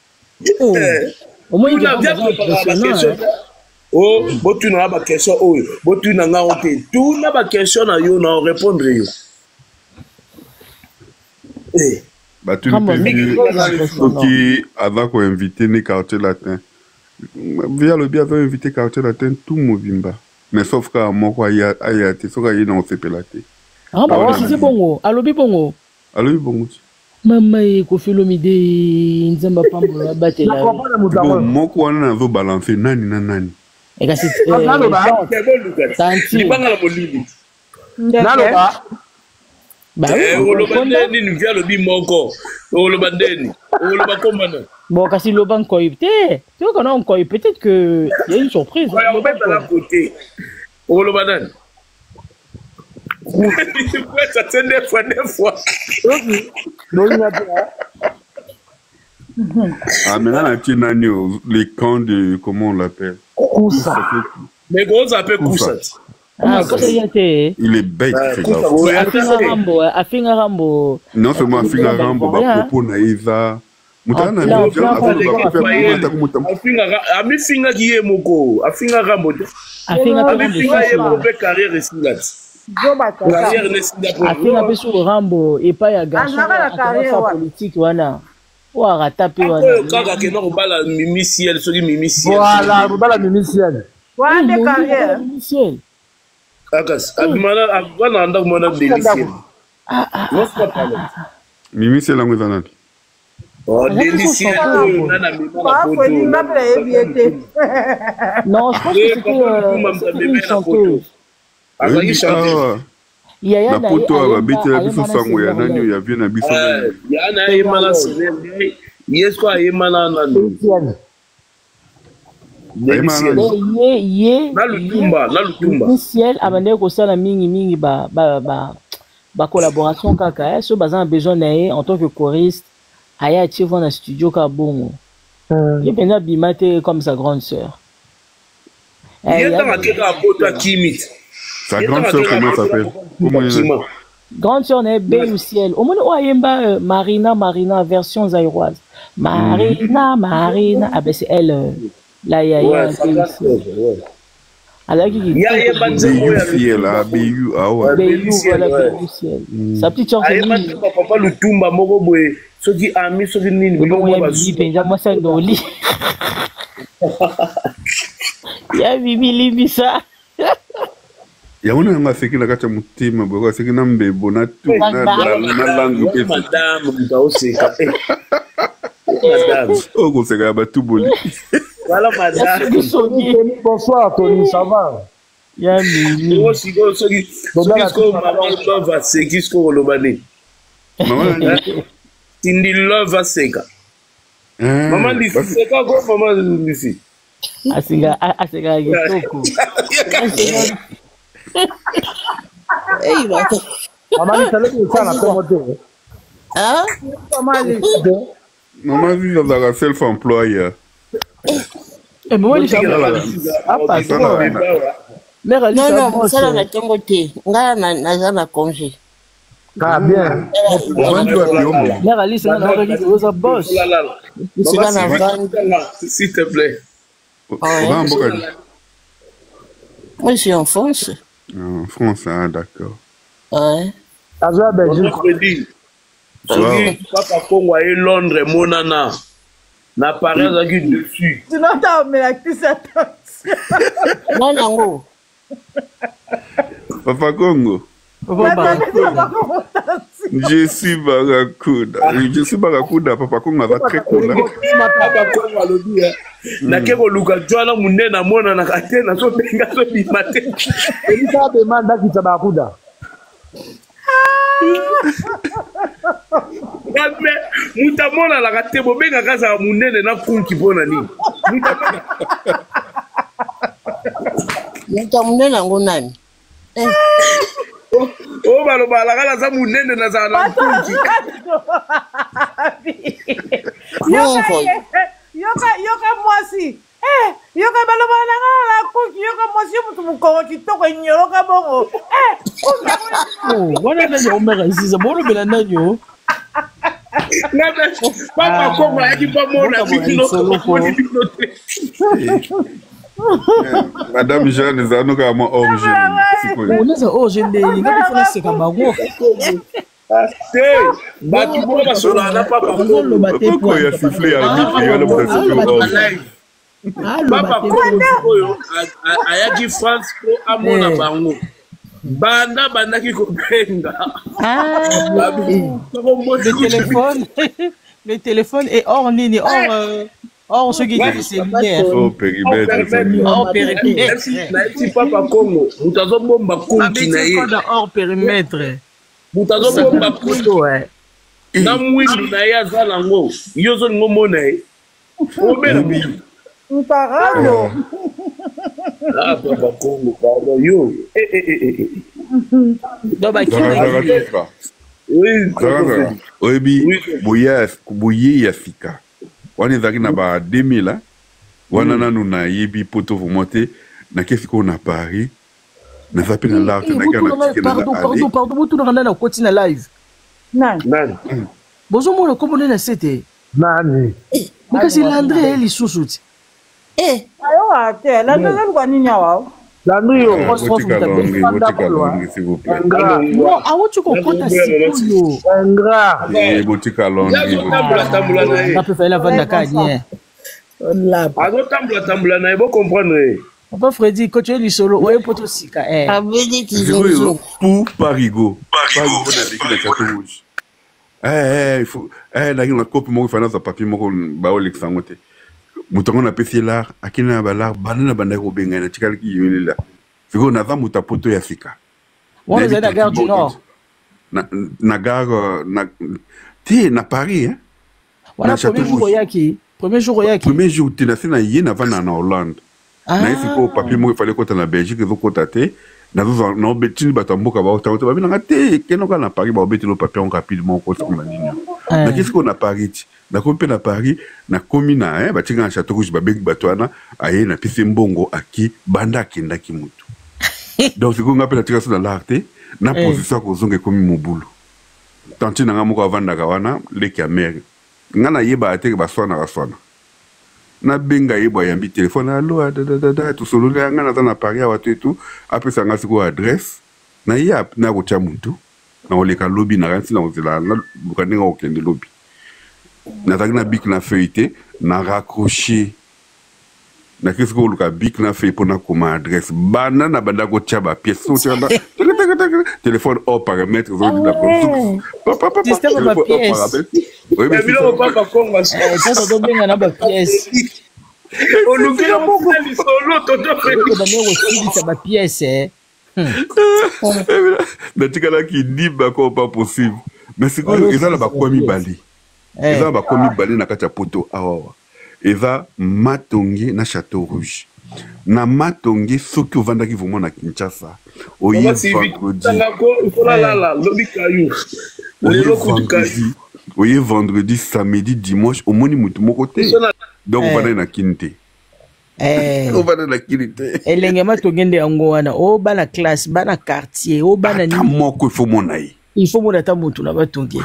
Speaker 4: Omoni
Speaker 1: Tuna bien préparer ba question. Oh, botuna nga ba question oyo, botuna nga o te. Tuna ba question na yo na répondre yo. Eh.
Speaker 9: Batuni mpe soki aza koinvite ne quartier latin. Vieux alobi aza invité quartier latin tout mobimba. Mais sauf kaka moko aya aya te soki aye na kosepela te.
Speaker 4: Ah ba préciser bongo, alobi bongo.
Speaker 9: Alobi bongo ti.
Speaker 4: Mama ye Koffi Olomide Nzambe apambola abatela yo.
Speaker 9: Bon moko wana nazo balancer nani na nani.
Speaker 4: Eh, kasi
Speaker 1: eh, libanga na molili.
Speaker 10: Naloba.
Speaker 4: Bah oui,
Speaker 1: eh, oloba nde nini via alobi moko oloba ndeni oloba komba na
Speaker 4: bon kasi loba nkoyi te toyoka na nkoyi peut-être que y a une surprise
Speaker 1: obetala kote oloba nani ça c'est deux fois deux fois
Speaker 9: ah maintenant na nani les camps de comment on l'appelle
Speaker 10: Koussa
Speaker 1: mais koza pe Koussa
Speaker 4: Ah, Koussa ya te.
Speaker 9: Il est bête, ah, ce gars.
Speaker 4: Afinga Rambo, afinga Rambo.
Speaker 9: Non seulement afinga Rambo, ba propos na eza. Moto na
Speaker 1: amifingaki ye moko afinga Rambo te. Afinga ye moko mpe carrière esila ti. Carrière nesila
Speaker 4: afinga mpe sur Rambo epai ya garçon politique wana. Oyo arata mpe wana.
Speaker 1: Oyo kaka kenda kobala Mimi Ciel soki Mimi Ciel.
Speaker 10: Voilà, kobala Mimi Ciel.
Speaker 3: Wana nde carrière.
Speaker 4: Mimi Ciel.
Speaker 1: Akas, abimana abana ndako mwana Deli Ciel.
Speaker 9: Mimi Ciel yango eza nani?
Speaker 1: Oh, Deli Ciel oyo nana amema na poto.
Speaker 4: Non, je pense que c'était euh, une chanteuse.
Speaker 1: Azalaki chanteuse.
Speaker 4: Yaya
Speaker 9: na poto awa babetela biso sango ya nani oyo ya vie na biso
Speaker 1: yaya na ayemba na Sylvain ye siko ayemba na nani
Speaker 4: ye ye
Speaker 1: na lutumba na lutumba
Speaker 4: ciel abandaki kosala mingi mingi ba ba ba ba collaboration kaka eh, so baza na besoin na ye en tant que choriste aya atie voix na studio kaka bongo ye mpenza abima te comme sa grande sœur
Speaker 1: ye ntango akeka poto akimi
Speaker 9: sa grande sœur comment s'appelle
Speaker 4: comment grande sœur na ye Beyou Ciel omoni oyo ayemba euh, Marina Marina version zaïroise Marina Marina ah ben c'est elle euh, la yaya
Speaker 1: ouais,
Speaker 4: Beyou Ciel azalaki
Speaker 1: yayemba nzembo
Speaker 9: ya Ciel ah Beyou ah ouais
Speaker 4: Beyou voilà Beyou Ciel sa petite sœur
Speaker 1: ayemba nzembo papa Lutumba moko boye soki ami soki nini
Speaker 4: biloko ya bibi mpenza mwasi ya ndoli ya bibi limbisa
Speaker 9: yango na yango aseki na kati ya motema boye aseki na mbebo na tu na langue
Speaker 1: mpe madame moto aoseka
Speaker 9: oyo koseka ya batuboli
Speaker 1: voilà madame
Speaker 10: bonsoir Tony ça va
Speaker 4: ya mimi
Speaker 1: sikoyo soki soki sikoyo mama love aseki sikoyo koloba nini tindi love aseka mama lisi seka ko mama lisi
Speaker 4: aseka aseka kitoko
Speaker 10: mama lisi alobi osala na ntongo te
Speaker 9: mama lisi azalaka self employer
Speaker 4: Eh, mama lisi
Speaker 6: Mère Alice, non, non, mosala na ntongo te ngai naza na congé
Speaker 10: Ah, bien.
Speaker 4: Mère Alice, nga naokaki oza boss.
Speaker 6: Esika na vandi.
Speaker 1: S'il te plaît.
Speaker 9: Oza mboka nini?
Speaker 6: Moi, je suis en France.
Speaker 9: En France, ah, d'accord.
Speaker 6: Ouais.
Speaker 10: Aza Belgique.
Speaker 1: Fredi. Soki Papa Kongo aye Londres emonana. Na Paris azalaki dessus.
Speaker 3: Sinon, t'as omelakisi attention.
Speaker 6: Nani yango?
Speaker 9: Papa Congo. Je suis Barracuda. Je suis Barracuda. Papa Congo aza très cool.
Speaker 1: Hein? Papa Congo alobi hein. Nake koluka jwana munene amonanaka te nazobenga azobima te.
Speaker 10: Elisa demande akita Barracuda.
Speaker 1: Moto amonanaka te, bobengaka azala monene na kunki mpo na nini?
Speaker 6: Moto ya monene yango nani? Eh.
Speaker 1: Oyo balobalaka naza monene, nazala na nkunki.
Speaker 3: Yoka, yoka mwasi. Eh, yoka balobaka na nga na kuki, yoka mwasi yo moto mokongo kitoko enyoloka bongo. Eh, kuki
Speaker 4: Oh, wana nani omeka ziza bolobela nani o?
Speaker 1: Papa Kongo ayaki mpo amona bino, amoni bino te.
Speaker 9: Madame Jeanne ezala noka mwa origine sikoyo.
Speaker 4: Onaza origine nde nga mpe fona seka bango.
Speaker 1: Te, bato moko basolaka na Papa
Speaker 9: Kongo ya siffle ya arbitre yo wana moto
Speaker 1: asiffle. Papa Kongo sikoyo ayaki France mpo amona bango. Banda bandaki kobenga.
Speaker 4: Le téléphone, le téléphone est hors nini, hors hors soki cellulaire.
Speaker 9: Oh, périmètre.
Speaker 4: Hors périmètre.
Speaker 1: Nayebisi Papa Kongo, moto azobomba konti na ye.
Speaker 4: Hors périmètre.
Speaker 1: Moto azobomba konti na mwindu na ye aza nango, yo ozolinga omona ye. Obela
Speaker 3: motu. Mparano.
Speaker 1: Ah, Papa Kongo, pardon, yo. Eh, eh, eh, eh.
Speaker 9: Oyebi boye ya sika wana ezalaki na ba 2000 wana nanu nayebi poto vraiment te. Nake sikoyo na Paris, naza mpe na larte.
Speaker 4: Pardon, pardon, pardon, botunaka nani akoti na live?
Speaker 1: Nani?
Speaker 4: Bozomona kombo nde na se te?
Speaker 10: Nani?
Speaker 4: Kasi Landry ye lisusu ti.
Speaker 3: Ayoka te, Landry azaluka nini awa?
Speaker 10: Landry yo.
Speaker 9: Botika Landry, s'il vous plaît.
Speaker 4: Non, awuti kokota sikoyo.
Speaker 10: Ingrat.
Speaker 9: Botika Landry.
Speaker 1: Azotambola na ye.
Speaker 4: Ngape fayela avandaka nie.
Speaker 1: Azotambola tambola na ye, bocomprendre ye.
Speaker 4: Papa Freddy, koto lisolo oye poto sika eh.
Speaker 9: Sikoyo pour Parigo. Parigo naleki na Château Rouge. Eh, il faut eh naki na kope moko ifana nazwa papier moko baolekisa yango te. Moto yango napesi ye lar, akende na balar banda na bandaki kobenga ye, natikalaki yolela. Sikoyo naza moto ya poto ya sika.
Speaker 4: Wana ozali na gare du Nord?
Speaker 9: Na gare na te, na Paris hein.
Speaker 4: Wana premier jour oyaki? Premier jour oyaki?
Speaker 9: Premier jour te, nasi na ye navanda na Hollande. Naye sikoyo papier moko efale ekota na Belgique, ezokota te. Nazozwa naobetini bato ya mboka baotango te, babinanga te, kende kaka na Paris, baobeteli papier yango rapidement, okosikola nini. Nake sikoyo na Paris ti nakomi mpe na Paris, nakomi na batinga na Château Rouge, babengi bato wana, aye napesi mbongo, aki banda akendaki motu. Donc sikoyo nga mpe natika so na lar te na position ya kozonga, ekomi mobulu. Tantine na nga moko avandaka wana, leki ya mere nga, nayebaka te ke baswanaka swana. Nabenga ye, boyambi telefone, alo, adadadada, tosololi, nga naza na Paris awa to etu. Apesa nga sikoyo adresse na ye na kotya mutu na koleka lobi. Na kanisi na kozela, naluka ndenge akokende lobi. Nazalaki na bic na feuille te, na raccroché, nakei sikoyo koluka bic na feuille mpo nakoma adresse. Banda na banda kotya bapièce, téléphone hors paramètre,
Speaker 4: système ba pièce.
Speaker 1: Biloko Papa Kongo
Speaker 4: tobenga na ba pièce.
Speaker 1: Oluki lisolo toto.
Speaker 4: Bande kosilisa ba pièce.
Speaker 9: Natikalaki ndimba ko pas possible. Mais sikoyo eza na bakwa mibale, eza na bakwa mibale na kati ya poto awawa, eza Matonge na Château Rouge. Na Matonge, soki ovandaki vraiment na Kinshasa, oye vendredi, oye vendredi, samedi, dimanche, omoni motu moko te. Donc ovandaki na Kini te, ovanda na Kini te.
Speaker 4: Elenge Matonge nde yango wana o bana classe, bana quartier, o bana
Speaker 9: ata moko ifo mona ye.
Speaker 4: Il faut mona ata motu na Matonge.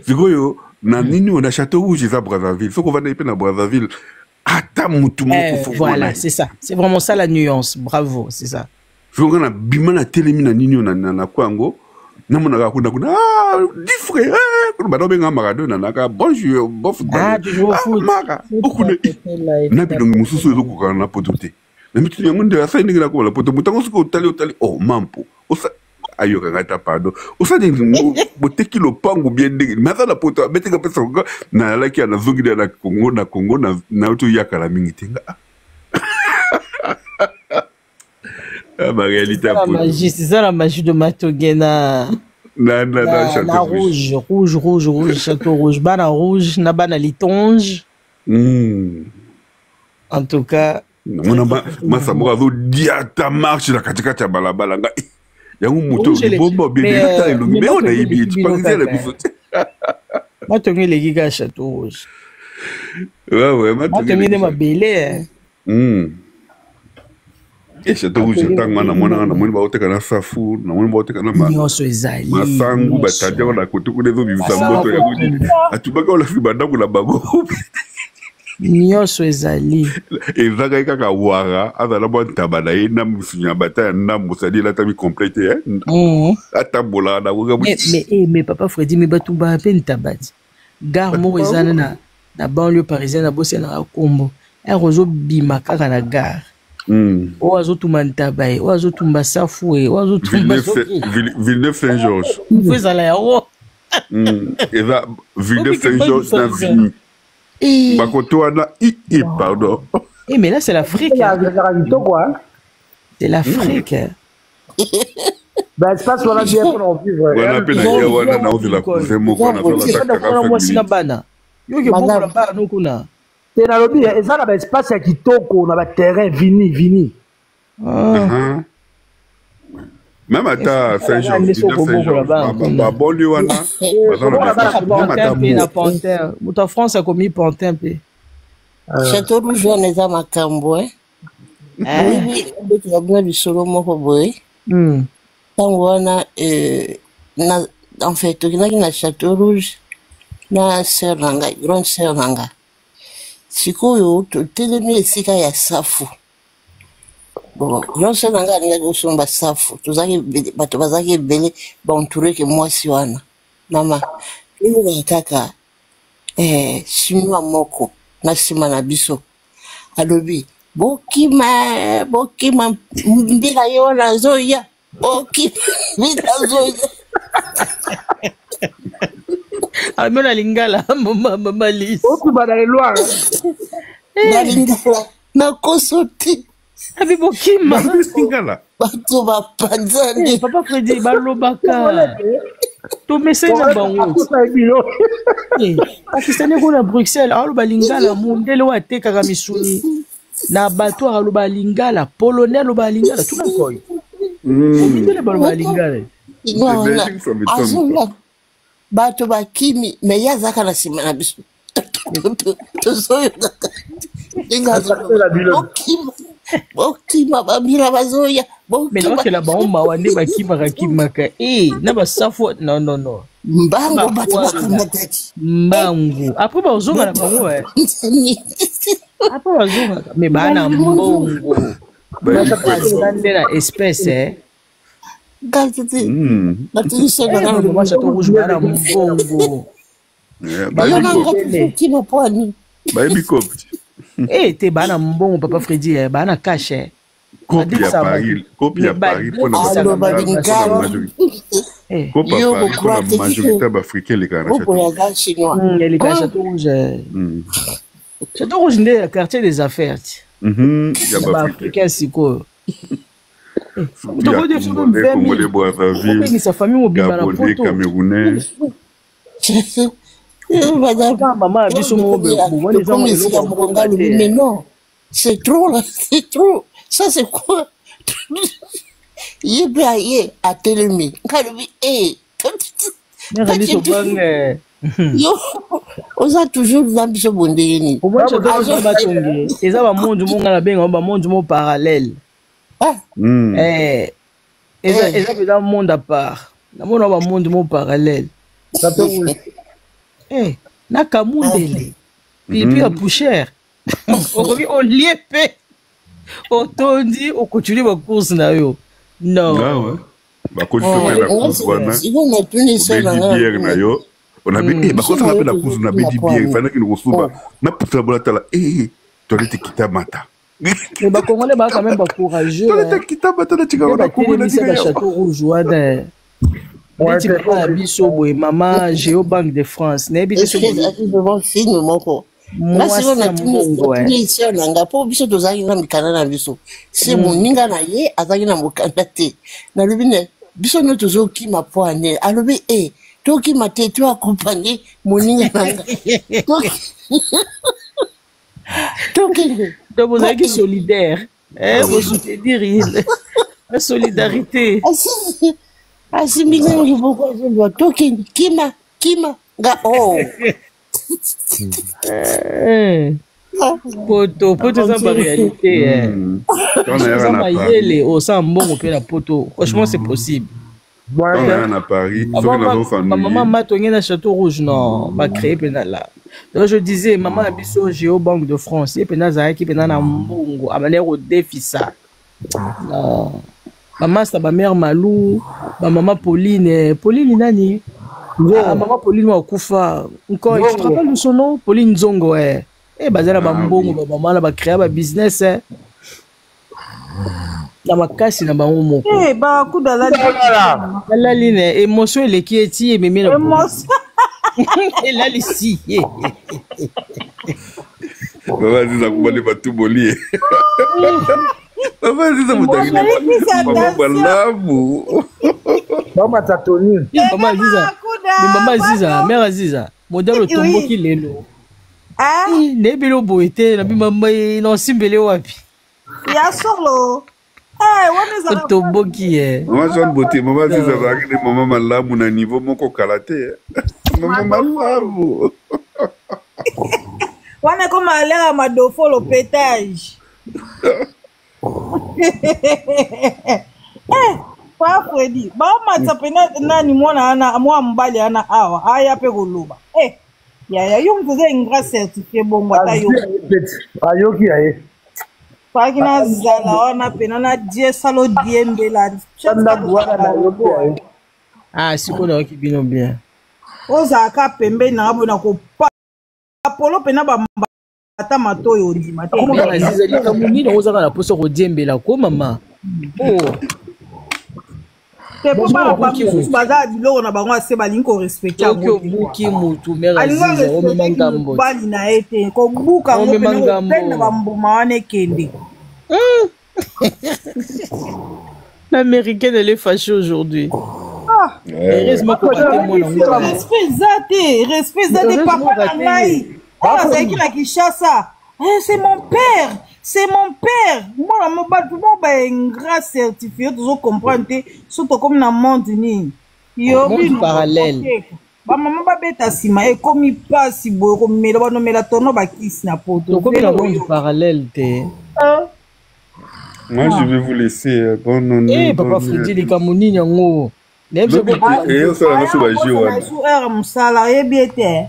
Speaker 9: Sikoyo na nini oyo na Château Rouge eza Brazzaville. Soki ovandaki mpe na Brazzaville, ata motu moko fo.
Speaker 4: Voilà, c'est ça, c'est vraiment ça la nuance, bravo, c'est ça.
Speaker 9: Sikoyo nga na bima, na telemi na nini oyo na kwa yango, namonaka kuna kuna, ah, difre kuna banda obenga Maradona, naka bon joueur, bon
Speaker 4: footballeur.
Speaker 9: Mara okuna na bilongi mosusu ezokokana na poto te. Na mituni yango nde asali ndenge nakoma na poto. Moto yango soki otali, otali, oh mampo ayoka ngai ta pardon, osali boteki lopango bien ndenge me aza na poto abeteka mpesa. Nayalaki ya nazongi na Congo, na Congo nauti oyakala mingi te nga. Ah, ma réalité
Speaker 4: à magie, c'est ça la magie de Matogena.
Speaker 9: Na, na, na,
Speaker 4: na rouge rouge rouge rouge château rouge bana rouge na bana litonge. En tout cas
Speaker 9: namona masa moko azodiata marche na katikati ya balabala nga eh, yango moto libomba obebelata euh, elongi me oyo nayebi ye parisien na biso te.
Speaker 4: Matongi eleki kaka château rouge. Matongi nde mabele.
Speaker 9: E château rouge, ntango nga namonaka, namoni baoteka na safu, namoni baoteka na
Speaker 4: nyonso ezali
Speaker 9: masangu, batandi yango na kote kuna, ezobimisa moto yango nini, atubaki olaki bandako na bango.
Speaker 4: Nyonso ezali.
Speaker 9: Ezakaki kaka wara azala mwa ntaba na ye na mosuni ya bata ya ndambo, sadi elatami complet te, atambolaka na
Speaker 4: koka. Mais papa Fredi, me batumbaka mpe ntaba ti gare moko eza na na banlieue parisienne, abosanaka nkombo ere, ozobima kaka na gare, oyo azotumba ntaba ye, oyo azotumba safu ye, oyo azotumba
Speaker 9: Villeneuve Saint Georges.
Speaker 4: Fo ezala yango.
Speaker 9: Eza Villeneuve Saint Georges na Vini, bakoto wana i pardon.
Speaker 4: Eh, mais là, c'est l'Afrique. Hein. C'est l'Afrique.
Speaker 10: Ba espace wana bien mpona kovivre.
Speaker 9: Wana mpe na ye wana naozela cousin moko
Speaker 4: nazala mwasi na bana yoke bokola bana no kuna.
Speaker 10: Te, nalobi eza na baespace ya kitoko na baterrain vini vini.
Speaker 9: Même ata Saint Georges, Saint Georges, baboli wana
Speaker 4: baza na pantin. Moto ya France akomi pantin mpe.
Speaker 6: Château rouge wana eza makambo e. Oyebi, obetela bino lisolo moko boye. Ntango wana na, en fait, tokendaki na Château rouge na sœur na ngai, grande sœur na ngai. Sikoyo totelemi esika ya safu. Bon, grande sœur na ngai alingaki kosomba safu. Tozalaki, bato bazalaki ebele, baentoureke mwasi wana. Mama, toyokaka kaka chinois moko na nsima na biso alobi: "Bokima, bokima, mbila ye wana azoya, bokima, mbila azoya."
Speaker 4: Amona lingala, mama Lise.
Speaker 10: Okima na leloire.
Speaker 6: Na lingala, nakoso te.
Speaker 4: Abi bokima.
Speaker 9: Lingala.
Speaker 6: Bato bapanzani.
Speaker 4: Papa Fredi, balobaka tomesai na bango. Pakistanais kuna Bruxelles aloba lingala, mundele oyo atekaka misuni na bato aloba lingala, polonais aloba lingala, tuna koyo mindele baloba lingala.
Speaker 6: Azonga, bato bakimi, me ye azaka na nsima na biso, tozoyokaka ndenge azokima: "Bokima, bambila bazoya."
Speaker 4: Mais naokela bango mawa nde bakimaka kimaka e na basafu. Non, non, non.
Speaker 6: Mbango bato bakamataki.
Speaker 4: Mbangu après bazonga na bango, après bazongaka, mais baa na mbongo, baza nde na espèce. Château rouge baa na mbongo.
Speaker 6: Kima poani.
Speaker 9: Bayebi kopi.
Speaker 4: Eh te, baa na mbongo, papa Fredi, baa na cash.
Speaker 9: Kopi ya Paris, kopi ya Paris
Speaker 6: mpona
Speaker 9: majorité, kopi ya Paris mpona majorité ya baafricain elekaka na
Speaker 6: Château.
Speaker 4: Chinois elekaka Château rouge. Château rouge nde quartier des affaires ti
Speaker 9: ya
Speaker 4: baafricain sikoyo.
Speaker 9: Congolais, Brazzaville,
Speaker 4: obengisa famille mobimba na
Speaker 9: Poto, Camerounais.
Speaker 4: Mama ya biso moko.
Speaker 6: Mais non, c'est trop là, c'est trop. Ça, c'est quoi? Ye mpe aye, atelemi, ngai alobi e yo oza toujours na biso bo ndenge nini?
Speaker 4: Batonge eza bamondu mo ngai nabenga bamondu mo parallèle. Eza mpenza monde à part, namona bamondu mo parallèle na kamundele, pilipili ya poussière, okoki olie mpe otondi, okontinue bacourse na yo, non.
Speaker 9: Bakoti mpe na course wana, obedi bière na yo, onabi bakotanga mpe na course, nabedi bière, fandaki kosuba, napusana bona tala e toilette kita mata.
Speaker 4: Mais bacongolais baa quand même bacourageux.
Speaker 9: Toilette kita mata na tika
Speaker 4: wana. Batelemisa bachâteau rouge wana neti mama ya biso boye, mama Géo Banque de France, nayebi te.
Speaker 6: Film moko
Speaker 4: mwasi ya mbongo.
Speaker 6: Sœur na nga, mpo biso tozalaki na mikanda na biso, se moninga na ye azalaki na mokanda te. Nalobi ne Biso no tozokima mpo ane alobi e tokima te to accompagne moninga na nga tokende.
Speaker 4: Donc bozalaki solidaire eh, bosoutenir ye la solidarité.
Speaker 6: Asimbi ngai loboko azoloba tokende kima kima nga o oh.
Speaker 4: Eh. Poto poto eza ba réalité eh. Oza mayele osala mbongo mpe na poto, franchement c'est possible.
Speaker 9: Ntango na Paris, soki nazosana
Speaker 4: mama matonge na Château Rouge, non, bacréé mpenza là. Donc je disais, mama na biso Géo Banque de France, ye mpenza azalaki mpenza na mbongo, abandaki kodefisa. Non, bamasta, bamare Malou, bamama Pauline, Pauline nani, ah, mama Pauline oyo akufa nkoy, tu te rappelles de son nom? Pauline Nzongo, eh. Eh, baza na bambongo, bamama na bacréa babusiness, eh, na makasi na bango moko.
Speaker 3: Eh, barakuda alali.
Speaker 4: Alali na émotion eleki eti ememi na
Speaker 3: émotion
Speaker 4: elalisi ye.
Speaker 9: Mama Aziza kubali batuboli ye. Mama Aziza motangi mama malamu.
Speaker 10: Mama Tatoni.
Speaker 4: Mama Aziza. Mais mama Aziza, mère Aziza, modèle otomboki lelo. Nayebi lo boye te, nabi mama na osimbele wapi?
Speaker 3: Ya solo. Eh, wana ezalaka
Speaker 4: otomboki ye.
Speaker 9: Mama Jeanne Beauté, mama Aziza azalaki nde mama malamu na niveau moko kala te. Mama malamu.
Speaker 3: Wana ekoma alere ya madofolo petage. Eh, pa Fredi, baomatisa mpena nani mwana wana, mwana mobali wana awa, aya mpe koloba. Eh, yaya, yo moto oza ingrat certifié bongo ata yo.
Speaker 10: Ayoki ya ye.
Speaker 3: Faki nazala wana pena na die salo diembela.
Speaker 10: Ndako wana nayoki ya ye.
Speaker 4: Ah, sikoyo nayoki bino bien.
Speaker 3: Ozalaka pembeni na nga boye na kopapolo pena bambata matoyi ondima te.
Speaker 4: Mère Aziza, likambo nini ozaka na mposa kodiembela ko mama? Oh.
Speaker 3: Te mpo bana bamosusu baza na biloko na bango ase balingi korespecte
Speaker 4: Soki
Speaker 3: yango te.
Speaker 4: obuki mutu, mère
Speaker 3: Alingi
Speaker 4: Aziza, omema
Speaker 3: arespecte
Speaker 4: ngambo.
Speaker 3: mobali na ye te, kobuka yango
Speaker 4: Omema
Speaker 3: pene
Speaker 4: ngambo.
Speaker 3: kopenda bambuma wana ekende.
Speaker 4: L'américaine, elle est fâchée aujourd'hui.
Speaker 3: Ah.
Speaker 4: Heureusement qu'on a mwana ngo.
Speaker 3: Respect eza te, respect eza te.
Speaker 4: Heureusement
Speaker 3: Papa na
Speaker 4: raté.
Speaker 3: ngai oyo azalaki na Kinshasa, eh, c'est mon père, c'est mon père. Mwana mobali mo baingrat certifié, tozo comprendre te so tokomi na monde nini. Yo
Speaker 4: Monde
Speaker 3: bino
Speaker 4: parallèle.
Speaker 3: koteka. Bamama babeta nsima ekomi mpasi boye komela banomela tono bakisi na poto.
Speaker 4: Tokomi na monde parallèle te.
Speaker 9: Moi, je vais vous laisser. Bonne nuit.
Speaker 4: Eh, papa
Speaker 9: bonne nuit à
Speaker 4: Fredi,
Speaker 9: tous.
Speaker 4: likambo nini yango? Nayebi
Speaker 9: Lobi
Speaker 4: soki
Speaker 9: te, eh, osala nyonso ba jeux wana.
Speaker 3: Jour heure mosala oyebi ete
Speaker 9: Ouais,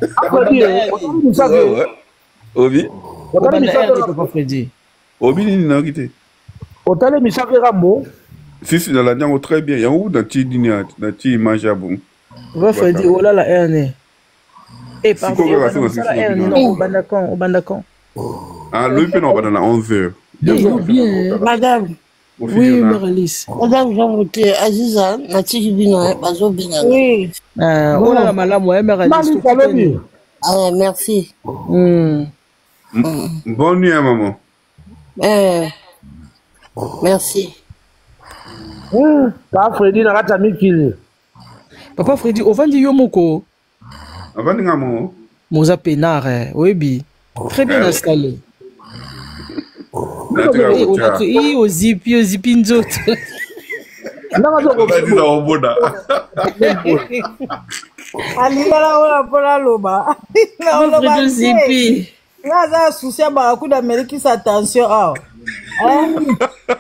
Speaker 9: ouais. Obi?
Speaker 4: obanda heure te, papa Fredi.
Speaker 9: Obi nini nayoki te?
Speaker 10: Otali misako erambo.
Speaker 9: Si, si, nalandi yango très bien. Yango kutu natii nini natii image ya bon.
Speaker 4: Papa Fredi, olala heure ne. Eh, pardon,
Speaker 9: Sikoyo kaka
Speaker 4: obanda
Speaker 9: soki
Speaker 4: mosala
Speaker 9: nasisi
Speaker 4: heure
Speaker 9: lobi
Speaker 4: ne,
Speaker 9: na.
Speaker 4: non, obanda quand, obanda quand?
Speaker 9: Ah, lobi mpe na obanda na 11h.
Speaker 4: Eh, yo bien.
Speaker 6: Madame.
Speaker 4: Oui, mère Alice.
Speaker 6: Madame Jean Beauté, Aziza natiki bino eh, bazobengana.
Speaker 3: Oui.
Speaker 4: Ah, olala malamu, eh, mère Alice.
Speaker 10: Mali alobi.
Speaker 6: Ah, merci.
Speaker 9: Bonne nuit, hein, maman.
Speaker 6: Eh, merci.
Speaker 10: Pa Fredi na kati ya mikili.
Speaker 4: Papa Fredi, ovandi yo moko.
Speaker 9: Avandi nga mo.
Speaker 4: Moza penard, eh, oyebi. Très bien
Speaker 9: Eh,
Speaker 4: installé.
Speaker 9: Natika
Speaker 4: Eh,
Speaker 9: kotia.
Speaker 4: olati, eh, ozipi, ozipi nzoto.
Speaker 10: Ndanga
Speaker 9: Mama Aziza obona.
Speaker 3: Alingala oyo mpona aloba
Speaker 4: Papa
Speaker 3: oloba
Speaker 4: Fredi
Speaker 3: te
Speaker 4: ozipi.
Speaker 3: Nga aza na susi ya barakuda amelikisa tension awa. Eh,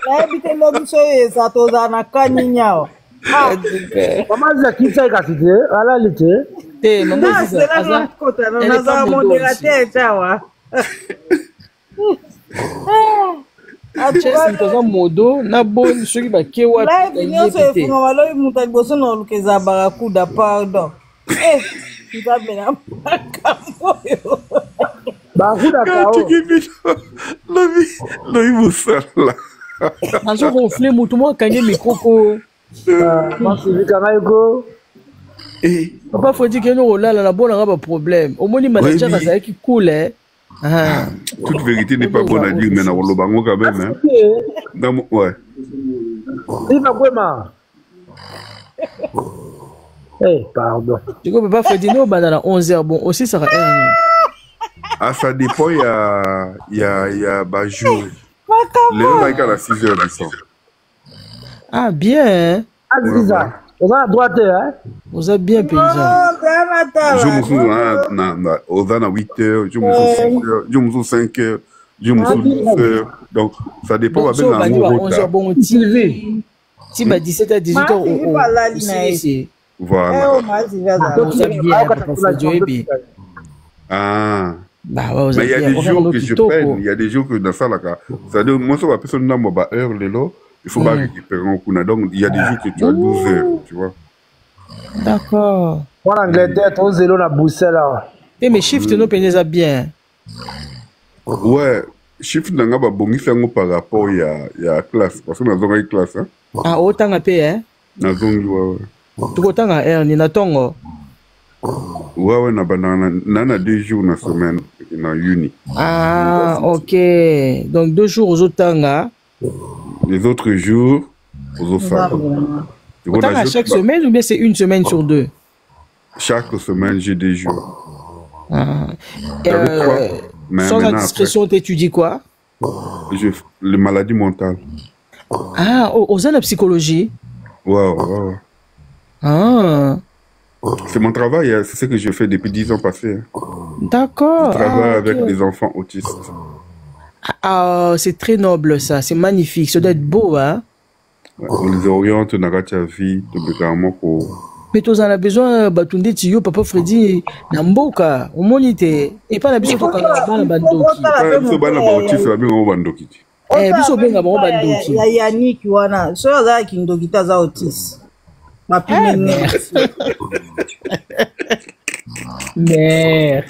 Speaker 3: nayebi te lobi so oyo eza tozala na kanini awa. Ah,
Speaker 10: Mama Aziza kisa ye kasi te, alali te.
Speaker 4: Te, mama
Speaker 3: nga
Speaker 4: Aziza,
Speaker 3: azela
Speaker 4: aza,
Speaker 3: nakota
Speaker 4: elle est
Speaker 3: nazala
Speaker 4: pas modo aussi.
Speaker 3: modérateur te awa.
Speaker 4: Chelsea moto aza modo na boni soki bake wapi
Speaker 3: Live nyonso
Speaker 4: nayebi te.
Speaker 3: efungama lobi moto ya liboso na oluka eza barakuda pardon. Eh, nzambe na makambo oyo.
Speaker 10: Bakuda kao.
Speaker 9: Natiki bino. Lobi, lobi mosala.
Speaker 4: Nazo ronfle moto moko akangi micro ko.
Speaker 10: Masivika ngai ko.
Speaker 9: Eh,
Speaker 4: Papa Fredi kende kolala na bonanga ba problème. Omoni manager
Speaker 9: oyebi,
Speaker 4: azalaki cool eh. Ah.
Speaker 9: toute vérité n'est pas bonne à dire, mais na koloba yango quand même, hein. Ouais.
Speaker 10: Iva Kwema. Eh, pardon.
Speaker 4: Sikoyo papa Freddy nde obanda na 11 heures bon osisaka heure nini?
Speaker 9: Ah, ça dépend ya ya ya ba jour. Lelo nazalaki kaka na 6 heures du temps.
Speaker 4: Ah bien. Hein?
Speaker 10: Aziza, oza na droit te hein?
Speaker 4: Oza bien mpenza.
Speaker 9: Jour mosusu na na oza na 8 heures, jour mosusu 6 heures, jour mosusu 5 heures, jour mosusu 12 heures. Donc ça dépend
Speaker 4: ba
Speaker 9: benga
Speaker 4: yango rota. Bongo ti ti ba 17 à 18 heures osilisi.
Speaker 9: Voilà.
Speaker 4: Oza bien papa Freddy oyebi.
Speaker 9: Ah.
Speaker 4: Bah ouais,
Speaker 9: Mais il y a
Speaker 4: bien.
Speaker 9: des jours que je peine, il y a des jours que dans ça là, c'est-à-dire moi ça va personne dans ba heure lelo, il faut pas récupérer un coup Donc il y a des jours que tu as 12 heures, tu vois.
Speaker 4: D'accord.
Speaker 10: Mwana Angleterre, tozelo na Bruxelles awa.
Speaker 4: Eh mais shift no penza bien.
Speaker 9: Ouais, shift na nga babongisi yango par rapport ya ya classe parce que nazongaki classe hein.
Speaker 4: Ah otanga pe hein?
Speaker 9: Nazongi ouais ouais.
Speaker 4: Tokotanga heure ni na tongo.
Speaker 9: Ouais ouais na banda na na, na deux jours na semaine na uni.
Speaker 4: Ah OK. Donc deux jours ozotanga.
Speaker 9: Les autres jours ozosala.
Speaker 4: Otanga chaque semaine ou bien c'est une semaine sur deux?
Speaker 9: Chaque semaine, j'ai des jours.
Speaker 4: Ah. Mais sans indiscrétion, t'étudies quoi?
Speaker 9: Je, les maladies mentales.
Speaker 4: Ah, aux la psychologie?
Speaker 9: Ouais, ouais, ouais.
Speaker 4: Ah.
Speaker 9: C'est mon travail, hein. C'est ce que je fais depuis 10 ans passés. Hein.
Speaker 4: D'accord.
Speaker 9: Je travaille
Speaker 4: ah, okay.
Speaker 9: avec les enfants autistes.
Speaker 4: Ah, c'est très noble ça, c'est magnifique, ça doit être beau, hein?
Speaker 9: Ouais, on les oriente na kati ya vie, tobekaka moko.
Speaker 4: Mais tozala besoin bato ndeti yo papa Freddy na mboka omoni te epai na biso tokanga bana bandoki.
Speaker 9: Biso bana ba autiste babenga bango bandoki te.
Speaker 4: Eh, biso obenga bango bandoki.
Speaker 3: Ya Yannick wana soki azalaki kindoki te aza autiste. Bapime
Speaker 4: Mère.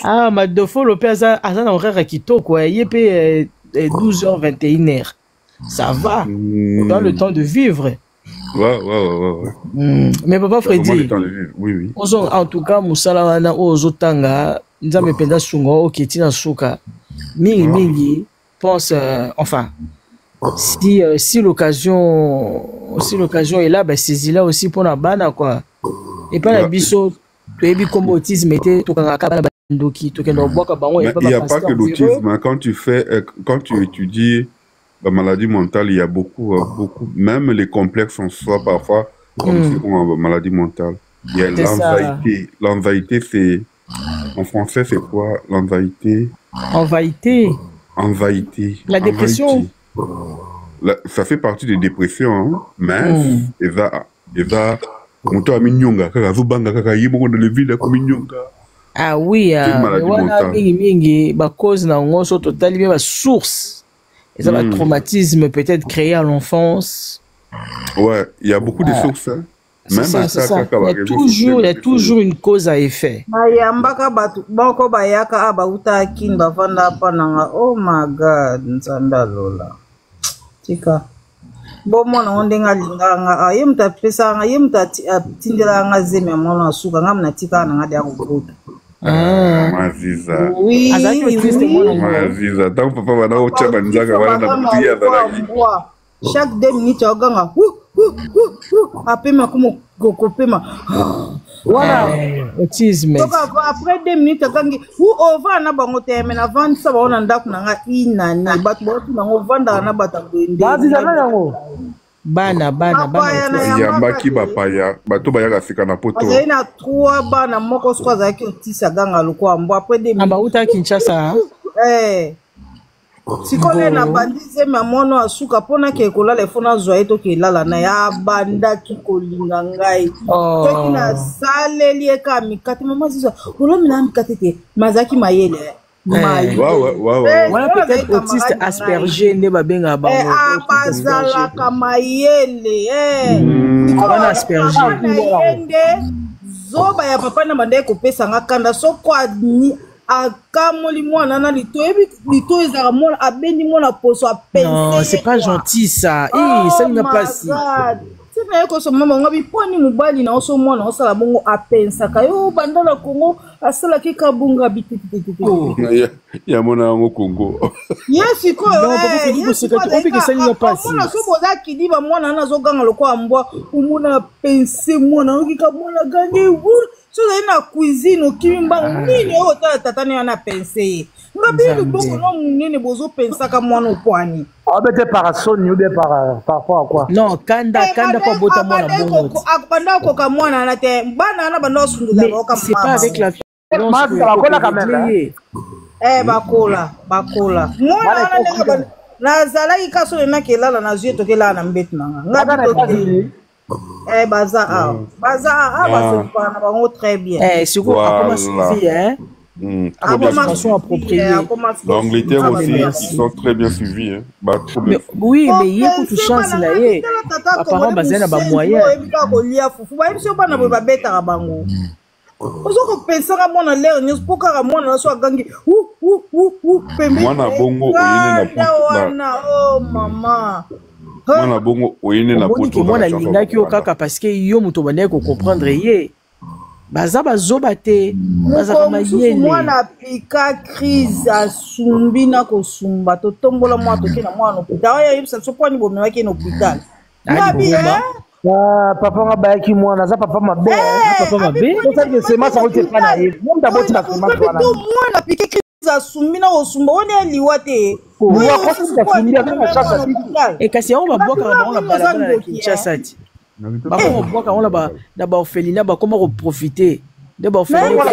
Speaker 4: Ah, Madofolo mpe aza, aza na horaire ya kitoko ye mpe 12h 21h. Ça va. Dans le temps de vivre.
Speaker 9: Ouais, ouais, ouais, ouais.
Speaker 4: Mais papa Freddy,
Speaker 9: le temps de vivre. Oui, oui.
Speaker 4: Ozo, en tout cas, musala wana oyo ozotanga, Nzambe mpenza sunga oke tina suka. Mingi mingi, pense enfin si si l'occasion si l'occasion est là, ben saisis là aussi pour la bana quoi. Et pas la biso, toyebi kombo autisme te, tokangaka bana bandoki, tokenda kobwaka bango
Speaker 9: Mais
Speaker 4: epa
Speaker 9: il n'y a
Speaker 4: ba
Speaker 9: pas que
Speaker 4: pasteur
Speaker 9: l'autisme, hein. Quand tu fais, quand tu étudies la maladie mentale, il y a beaucoup, beaucoup, même les complexes en soi, parfois, comme si on a une maladie mentale. Il y a
Speaker 4: C'est ça.
Speaker 9: l'anxiété. L'anxiété, c'est, en français, c'est quoi? L'anxiété?
Speaker 4: Anxiété.
Speaker 9: Anxiété.
Speaker 4: La dépression.
Speaker 9: La, ça fait partie des dépressions, hein, mais eza, eza, moto aminyonga, kaka azobanga kaka ye moko na le vide akominyonga.
Speaker 4: Ah oui,
Speaker 9: C'est une
Speaker 4: ah,
Speaker 9: maladie
Speaker 4: mais wana
Speaker 9: mentale.
Speaker 4: mingi mingi, ba cause na yango so totali bien ba source. Eza ba traumatisme peut-être créé à l'enfance.
Speaker 9: Ouais, il y a beaucoup de sources, hein.
Speaker 4: C'est
Speaker 9: Même
Speaker 4: ça,
Speaker 9: à
Speaker 4: c'est
Speaker 9: ça,
Speaker 4: ça.
Speaker 9: kaka
Speaker 4: Il y a
Speaker 9: ba réseaux
Speaker 4: toujours,
Speaker 9: sociaux,
Speaker 4: il y a
Speaker 9: les
Speaker 4: toujours une cause à effet.
Speaker 3: Bayambaka bato moko bayaka a bauta Kin bavanda pa nanga. Oh my God, Nzambe alola. Tika. Bomona ngo ndenge alingaka nga, ah, ye moto apesaka nga, ye moto atindelaka nga zemi ya mwana ya suka, nga natikaka na nga de ya kobota.
Speaker 4: Ah.
Speaker 9: Maziza.
Speaker 3: Oui,
Speaker 4: Azalaki autiste
Speaker 3: oui.
Speaker 4: mwana ngo.
Speaker 9: Maziza, ntango papa bana otya banzaka wana na butu ye azalaki.
Speaker 3: Chaque 2 minutes aoganga hu, hu, hu, hu, apema komo kopema.
Speaker 10: Wana
Speaker 4: Autisme.
Speaker 3: Donc après 2 minutes akangi hu ovanda na bango te mais navandisa bango na ndako na nga inane bato baotuna ngo ovandaka na bato ya boye nde.
Speaker 10: Maziza nani yango?
Speaker 4: Bana, bana, bana.
Speaker 3: Bapaya na yambaka
Speaker 9: Yambaki
Speaker 3: te.
Speaker 9: bapaya, bato bayaka sika na poto.
Speaker 3: Azali na 3 bana moko soko azalaki autiste aganga lokola mbwa après 2
Speaker 4: Ah,
Speaker 3: minutes.
Speaker 4: bauta Kinshasa.
Speaker 3: Eh. Sikoyo na bandi zemi ya mwana ya suka mpo nakee kolala efo nazwa ye toke elala na ye abandaki kolinga ngai.
Speaker 4: Oh.
Speaker 3: Soki nasaleli ye kaka mikate, mama Ziza olomela mikate te, mais azalaki mayele. Mayele.
Speaker 9: Ouais, ouais, ouais, ouais.
Speaker 3: Eh,
Speaker 4: Wana
Speaker 3: sikoyo
Speaker 4: peut-être
Speaker 3: azalaki
Speaker 4: autiste
Speaker 3: camarade na ngai.
Speaker 4: asperger nde babengaka
Speaker 3: Eh,
Speaker 4: bango.
Speaker 3: ah, bazalaka mayele eh. Sikoyo
Speaker 4: Wana asperger.
Speaker 3: papa na ye nde zoba ya papa na bandaki kopesa nga kanda soko akamoli mwana na lito, oyebi lito ezalaka mwana abendi mwana poso apense
Speaker 4: Non, c'est
Speaker 3: ye
Speaker 4: pas
Speaker 3: quoi.
Speaker 4: gentil ça.
Speaker 3: Oh
Speaker 4: Eh, ça n'a
Speaker 3: my
Speaker 4: pas si.
Speaker 3: God. Soki naye kosoma bango biponi mobali na oso mwana osala bongo apensaka yo banda na Congo asalaki kabunga bitetetetete.
Speaker 9: Oh. Ya mona yango Congo.
Speaker 3: Ye sikoyo omona so boza kidiba mwana wana azoganga lokola mbwa omona apense mwana oyoki ka mwana agangi so ozali na cuisine okimi mbangu ah. nini oyo otala tata ne wana apense ye nga bino loboko no monene bozopensaka mwana opwani
Speaker 10: abete ah, par soni ou bien par, par rapport à quoi
Speaker 4: non kanda eh, kanda po abota mwana bongo
Speaker 3: banda okoka mwana wana te bana wana banda osundola baoka
Speaker 4: c'est pas avec la
Speaker 10: violence bakola quand même
Speaker 3: eh bakola bakola mwana wana ndenge nazalaki ka soki nakelala nazwi ye tokelala na mbeto na nga nga Eh, baza awa mm. baza awa ah. basokipaka na bango très bien
Speaker 4: eh, sikoyo akoma suivi hein
Speaker 9: Mm, très bien
Speaker 4: façon appropriée.
Speaker 9: L'Angleterre aussi, ils sont très bien suivis. Hein. Bah, trop bien.
Speaker 4: Mais, oui, mais il y a tout chance là. Ye. Apparemment, baza na ba moyen.
Speaker 3: Kolia fufu, ba biso bana boye babetaka bango. Ozo kopesaka mwana lere nyonso mpo kaka mwana na so agangi pembeni.
Speaker 9: Mwana bongo oyene na
Speaker 3: wana oh mama.
Speaker 9: Mwana bongo oyene na poto.
Speaker 4: Mwana alingaki yo kaka parce que yo moto obandaki ko comprendre ye. Baza bazoba te, bazaka mayele.
Speaker 3: Mwana apika crise asumbi na kosumba totombola mwana toke na mwana hôpital. Oyo ayebisa biso mpo ani bomemaki ye na hôpital. Ngabi eh?
Speaker 10: Ah, papa nga bayaki mwana aza papa mabe
Speaker 3: eh,
Speaker 4: papa mabe
Speaker 10: osali semence yango te epa na ye ye moto aboti ba semence wana
Speaker 3: mwana pike crise asumbi na kosumba wani ya liwa te
Speaker 4: ekasi yango babwakaka bango na balabala na kinshasa ti bakoma kobwaka yango na baorphelinat bakoma koprofite nde
Speaker 3: baorphelinat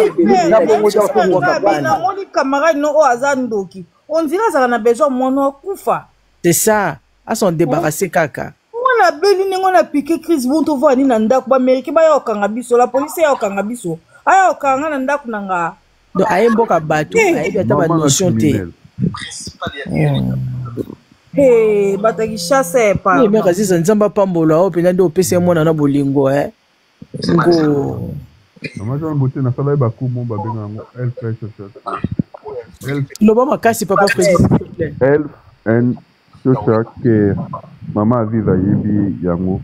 Speaker 3: camarade no oyo aza ndoki ondire azalaka na besoin mwana akufa
Speaker 4: c'est ça a s'en débarrasser kaka
Speaker 3: mwana abeli ndenge wana apike crise bon tovanda nini na ndako baaméricain baya kokanga biso la polise ya kokanga biso aya kokanga nga na ndako na nga
Speaker 4: donc aye mboka bato eh. ayebi ata banotion te
Speaker 3: eh. bato ya kinshasa
Speaker 4: epa aziza nzambe apambola oyo mpenza nde opesa ye mwana na bolingo e ngo
Speaker 9: mama jean beauté nasala ye bakumu babenga yango
Speaker 4: loba makasi papa fredi s'il te plaît
Speaker 9: health and social care mama aziza ayebi yango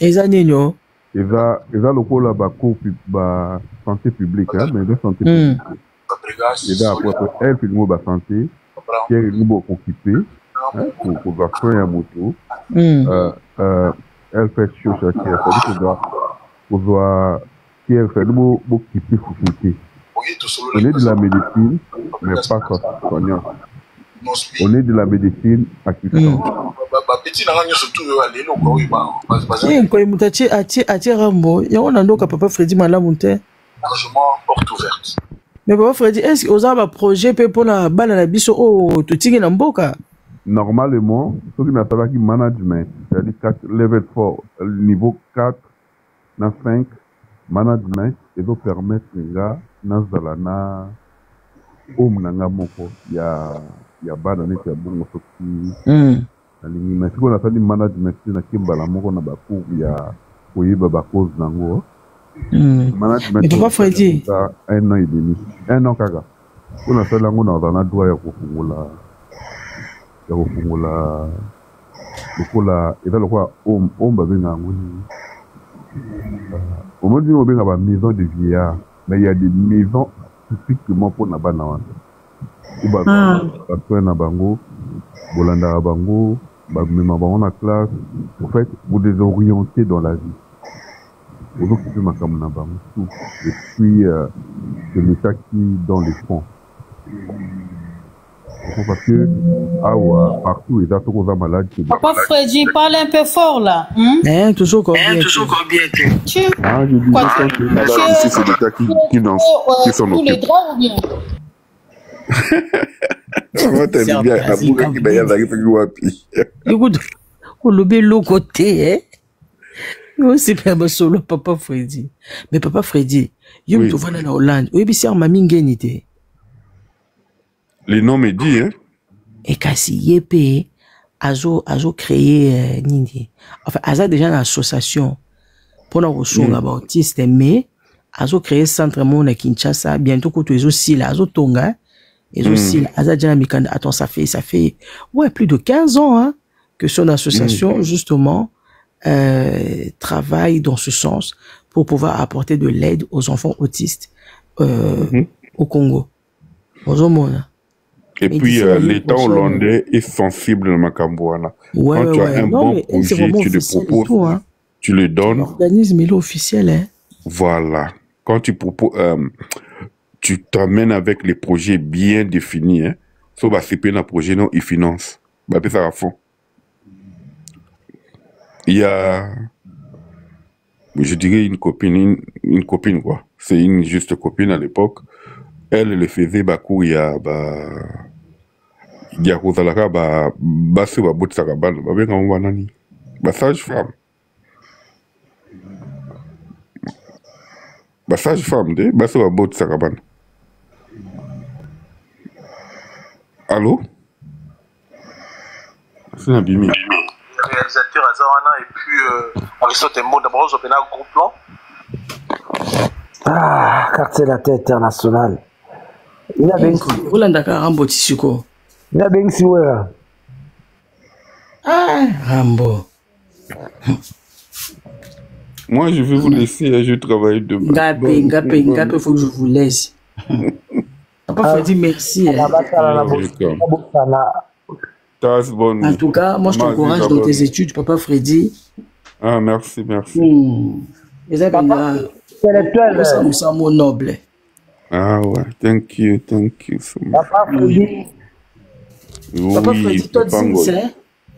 Speaker 4: eza nini o
Speaker 9: eza eza lokola ba cours ba santé publique hein, mais eza santé publique eza après après health elingo ba santé care elingo bokokipe kozwa soin ya moto health and social care c'est-à-dire kozwa kozwa care c'est-à-dire bokipe société. On est de la médecine mais pas soignante. On est de la médecine assistante.
Speaker 4: Eh, nkoyi moto atie atie atie rambo yango na ndoka papa Freddy malamu te. Mais papa Freddy, est-ce que oza ba projet pe pona bana na biso oyo totiki na mboka?
Speaker 9: Normalement, soki nasalaki management, c'est-à-dire 4, level 4, niveau 4 na 5, management ezo permettre nga nazala na home na nga moko ya ya bana neti ya bongo soki nalingi. Mais sikoyo nasali management te, nake mbala moko na ba cours ya koyeba ba cause nango. Management
Speaker 4: Mais papa Freddy,
Speaker 9: eza un an et demi, un an kaka mpo nasali yango, nazala na droit ya kofungola lokola eza lokola home. Home babenga yango nini? Omoni ndenge babenga ba maison de vieillard, mais il y a des maisons spécifiquement mpona bana wana po bazwa ba soins na bango, bolandaka bango, bamema bango na classe. En fait, vous les orientez dans la vie, ozokipe makambo na bango tout. Et puis c'est l'État qui dans les fonds, parce que awa partout eza soki oza malade.
Speaker 5: Papa Freddy, parle un peu fort là. Hmm?
Speaker 4: Hein, toujours comme
Speaker 5: bien.
Speaker 4: Toujours
Speaker 5: comme bien. Tu
Speaker 9: Ah, je dis
Speaker 5: quoi,
Speaker 9: tant que malade ici, c'est l'État qui s'en
Speaker 5: tous les
Speaker 9: occupe.
Speaker 5: droits ou bien?
Speaker 9: Moi, t'as dit bien, abukaki na ye azalaki soki wapi.
Speaker 4: Écoute, olobi eloko te eh? Osepela masolo papa Freddy. Mais papa Freddy, yo moto ovanda na Hollande, oyebisi yango mami ngeni te.
Speaker 9: Les noms me dit, hein?
Speaker 4: E kasi ye mpe azo azo créer nini, enfin aza déjà na association mpona kosunga bautiste, mais azo créer centre moko na Kinshasa bientôt kutu ezosila, azotonga ezosila, aza déjà na mikanda. Attends, ça fait ouais plus de 15 ans, hein, que son association justement. euh, travaille dans ce sens pour pouvoir apporter de l'aide aux enfants autistes euh, mm -hmm. au Congo. Ozomona.
Speaker 9: Et puis, euh, l'État hollandais est sensible à makambo wana.
Speaker 4: Ouais,
Speaker 9: Quand
Speaker 4: ouais,
Speaker 9: tu as
Speaker 4: ouais.
Speaker 9: un
Speaker 4: Non,
Speaker 9: bon
Speaker 4: mais elle, c'est
Speaker 9: projet,
Speaker 4: vraiment
Speaker 9: tu le
Speaker 4: officiel et
Speaker 9: proposes,
Speaker 4: tout, hein.
Speaker 9: tu le donnes.
Speaker 4: L'organisme, il est officiel, hein.
Speaker 9: Voilà. Quand tu proposes, euh, tu t'amènes avec les projets bien définis, hein. Sauf bah, c'est un projet, non, il finance. Bah, ça à fond. Il y a, je dirais une copine, une, une copine, quoi. C'est une juste copine à l'époque. Elle, elle le faisait, bah, cours, il y a, bah, ya kozalaka ba basi oyo babotisaka bana babengaka bango banani ba sage femme ba sage femme nde basi oyo babotisaka bana allo asi nabimi
Speaker 11: réalisateur aza wana et puis euh, Aristote Mbonda bakozwa mpena gros plan
Speaker 10: Ah, quartier latin international.
Speaker 4: olandaka rambo ti sikoyo
Speaker 10: nabengisi wera
Speaker 4: ah, rambo
Speaker 9: Moi, je vais vous laisser, hein, je travaille demain.
Speaker 4: Ngape, ngape, ngape, faut que je vous laisse. Papa ah, Freddy, merci. Hein. En tout cas, moi, je t'encourage dans tes études, Papa Freddy.
Speaker 9: Ah, merci, merci.
Speaker 4: Hmm. Papa, c'est un mot noble.
Speaker 9: Ah ouais, thank you, thank you so much.
Speaker 10: Papa Freddy.
Speaker 9: Oui,
Speaker 4: Papa Freddy, tot ziens, hè?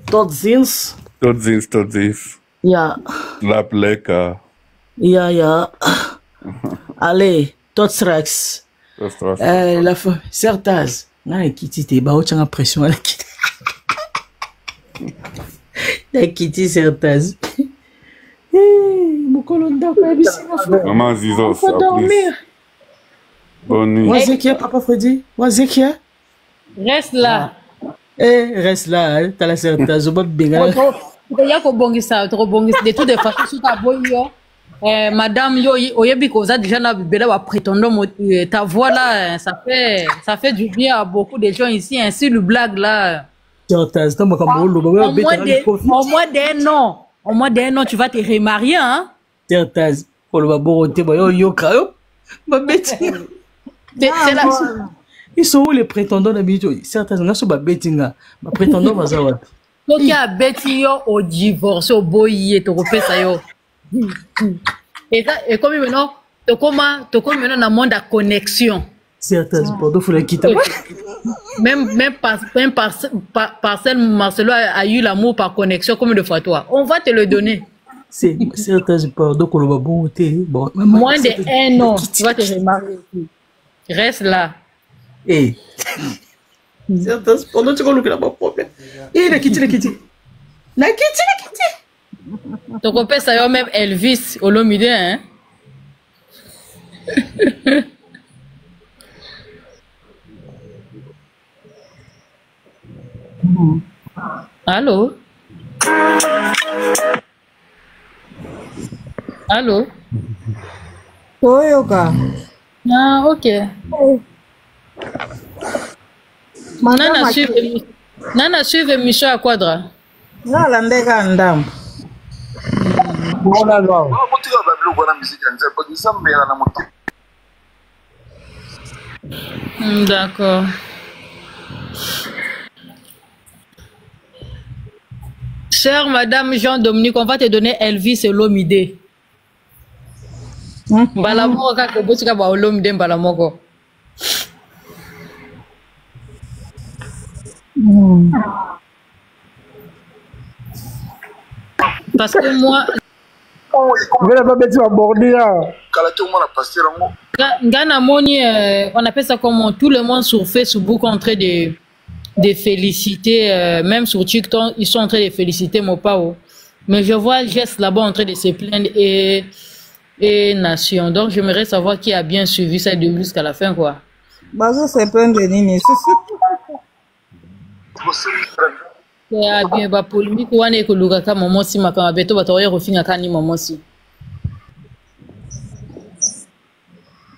Speaker 4: Tot ziens.
Speaker 9: Tot ziens, tot ziens.
Speaker 4: Ja.
Speaker 9: Slaap lekker.
Speaker 4: Ja, ja. Allez, tot straks.
Speaker 9: Tot straks.
Speaker 4: Euh, la Sertaz. Nga ekiti te, baotianga pression ala kiti. Nakiti Sertaz. Eh, mokolo ndako ayebisi nga.
Speaker 9: Maman Zizos,
Speaker 4: faut dormir.
Speaker 9: Bonne nuit.
Speaker 4: Wazekia, papa Freddy. Wazekia.
Speaker 5: Reste là.
Speaker 4: Eh, reste là, hein. T'as la Sertaz, oba benga.
Speaker 5: Ya kobongisa, tokobongisa de toute façon soki aboyi yo. Eh, madame yo oyebi koza déjà na bibela ba prétendant euh, ta voix là ça fait ça fait du bien à beaucoup de gens ici ainsi le blague là.
Speaker 4: Sertaz, t'as makambo oloba,
Speaker 5: Au moins de, au moins d'un an, au moins d'un an tu vas te remarier hein.
Speaker 4: Sertaz, koloba bongo te ba yo yoka yo. Babeti.
Speaker 5: C'est la
Speaker 4: Ils sont où les prétendants d'habitude Certains nga so babeti nga. Ba prétendants baza wapi?
Speaker 5: Soki abeti yo o divorce oboyi ye tokopesa yo. Eza ekomi maintenant tokoma tokomi maintenant na monde ya connexion.
Speaker 4: Certains pardon faut la quitter.
Speaker 5: Même même par, même par, par, parcelle Marcelo a, a eu l'amour par connexion combien de fois toi? On va te le donner.
Speaker 4: C'est certains pardon koloba bongo te. Bon,
Speaker 5: moins de un an, tu vas te remarier. Reste là.
Speaker 4: Eh. Certains pendant tu kolukela ba problème. Eh nakiti nakiti. Nakiti nakiti.
Speaker 5: Tokopesa yo même Elvis Olomide hein. Allô? Allô?
Speaker 3: Toyoka.
Speaker 5: Ah, ok. Nana suivre, nana suivre émission ya Quadra.
Speaker 3: Nga alandeka ndambo.
Speaker 11: Botika babiloko wana miziki ya nzambe nzambe yala na motema.
Speaker 5: D'accord. Chère Madame Jean-Dominique, on va te donner Elvis et Lomide. Mbala moko kaka obotika ba Olomide mbala moko. Parce que moi
Speaker 10: Vela babeti ba bordia.
Speaker 11: Kala te omona pasteur yango.
Speaker 5: Nga namoni euh, on appelle ça comment tout le monde sur Facebook en train de de féliciter euh, même sur TikTok ils sont en train de féliciter Mopao. Mais je vois Jess là-bas en train de se plaindre et et Nation. Donc j'aimerais savoir qui a bien suivi ça du début jusqu'à la fin quoi.
Speaker 3: Bazo se plaindre nini susu.
Speaker 5: Ya bien ba polémique wana ekolukaka maman si makambo mabe to bato oyo kofingaka ni maman si.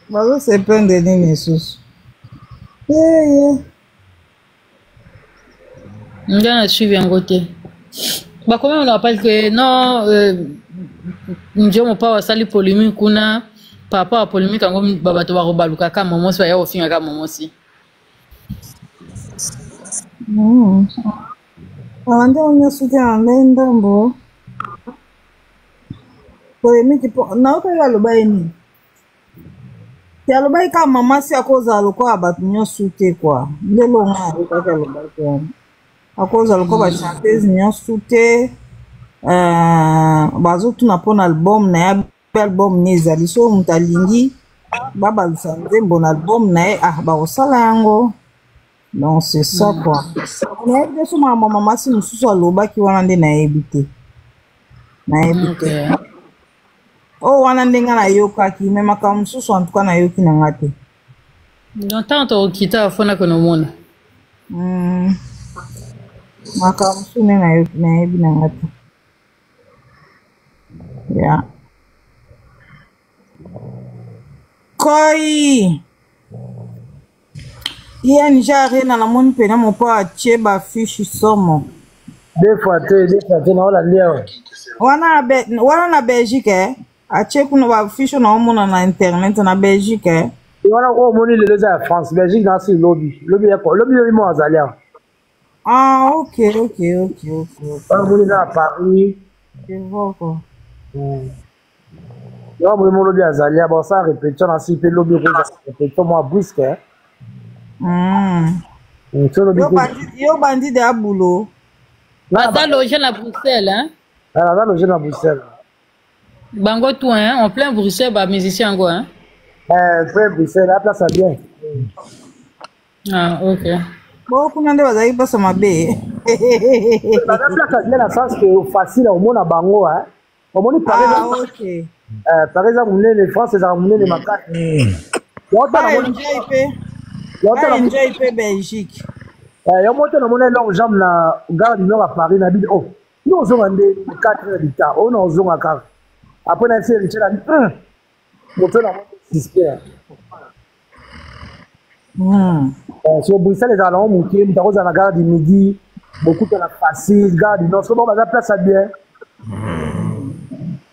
Speaker 3: Bazo se plaindre nini susu. Yeah, yeah.
Speaker 5: Nga na suivi yango te. Bakomi oloba parce que non, njo mopao asali polémique kuna par rapport à polémique yango, bato bakobalukaka momosi, baya kofingaka momosi.
Speaker 12: Abandi yango nyonso te na ngai ndambo polémique mpo naokaki aloba ye nini te, alobaki kaka mama si akozala lokola bato nyonso te kua, nde longa ayokaki alobaki wana akozala lokola bachanteuse nyonso te. Bazotuna mpona album na ye, album ne ezali so moto alingi babalusa nzembo na album na ye, ah, bakosala yango. Donc c'est ça quoi. Nayebi te so makambo mamasi mosusu alobaki wana nde nayebi te, nayebi te. Oyo wana nde nga nayokaki, me makambo mosusu en tout cas nayoki na nga te.
Speaker 5: Donc ntango tokokita afona kona omona.
Speaker 12: Makambo mosusu nde nayoki, nayebi na nga te ya koi ING Arena. Namoni mpena mopo atie bafiche somo.
Speaker 10: Deux fois te, deux fois te, naolandi awa.
Speaker 12: Wana na Belgique, eh? Atie kuna bafiche, naomona na internet na Belgique, eh?
Speaker 10: Wana oyo omoni lelo eza ya France. Belgique nasi lobi lobi, lobi lobi mo azali awa.
Speaker 12: Ah, ok.
Speaker 10: Wana omoni eza na Paris.
Speaker 12: Je vois quoi.
Speaker 10: Wana omoni mo lobi azali awa, basala répétition nasi mpe lobi okozala répétition mwa brusque. So lobi.
Speaker 12: Yo bandi de abulo.
Speaker 5: Baza loge na Bruxelles, hein?
Speaker 10: Aza loge na Bruxelles.
Speaker 5: Bango tout, hein? En plein Bruxelles, ba musicien yango, hein?
Speaker 10: Plein Bruxelles, la place a bien.
Speaker 5: Ah, ok.
Speaker 12: Bo kuna nde bazalaki mpasa mabe.
Speaker 10: Baza place a bien na sens que facile omona bango, hein? Omoni Paris.
Speaker 12: Ah, ok.
Speaker 10: Paris eza monene, France ezalaka monene makasi.
Speaker 12: Baenjoy mpe, baenjoy mpe Belgique.
Speaker 10: Yo moto namoni longue jambe na gare du Nord à Paris na bino, oh, yo ozonga nde 4 heures du temps oyo na ozonga kaka après na ese Richard abi moto na suspect. So Bruxelles ezala nango moke, moto akozala na gare du Midi, bokutana facile. Gare du Nord so bango baza place ya bien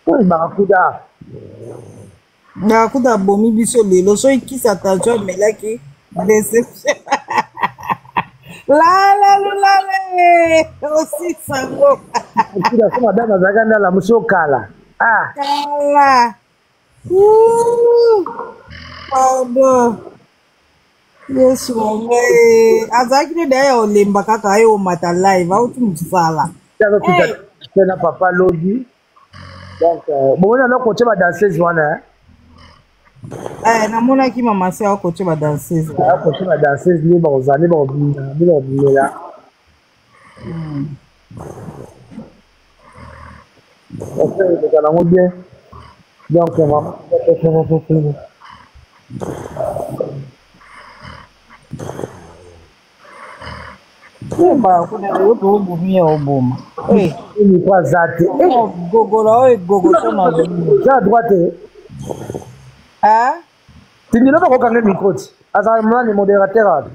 Speaker 10: oyo Barakuda.
Speaker 12: Barakuda abomi biso lelo. Soki kisi attention amelaki, déception, lala lulale osisango.
Speaker 10: Kuda so madame azalaka nde alamusi okala, ah.
Speaker 12: Kala. Ouh, pardon, Yesu wa ngai, azalaki nde daya olemba kaka aye omata live auti mosala.
Speaker 10: Azokuta te na papa lobi. Donc bomoni ano kotie badanseuse wana.
Speaker 12: Eh, namonaki mama se akotie badanseuse.
Speaker 10: Akotie badanseuse nde bakozala, nde bakobina, nde bakobimela. Ezala yango bien. Donc mama
Speaker 12: kuna oyo mpe obomi ya oboma.
Speaker 10: Miko aza te.
Speaker 12: Gogola oyo egogoso na
Speaker 10: eza droite. Tindilo bakokanga micro ti azala nani modérateur awa.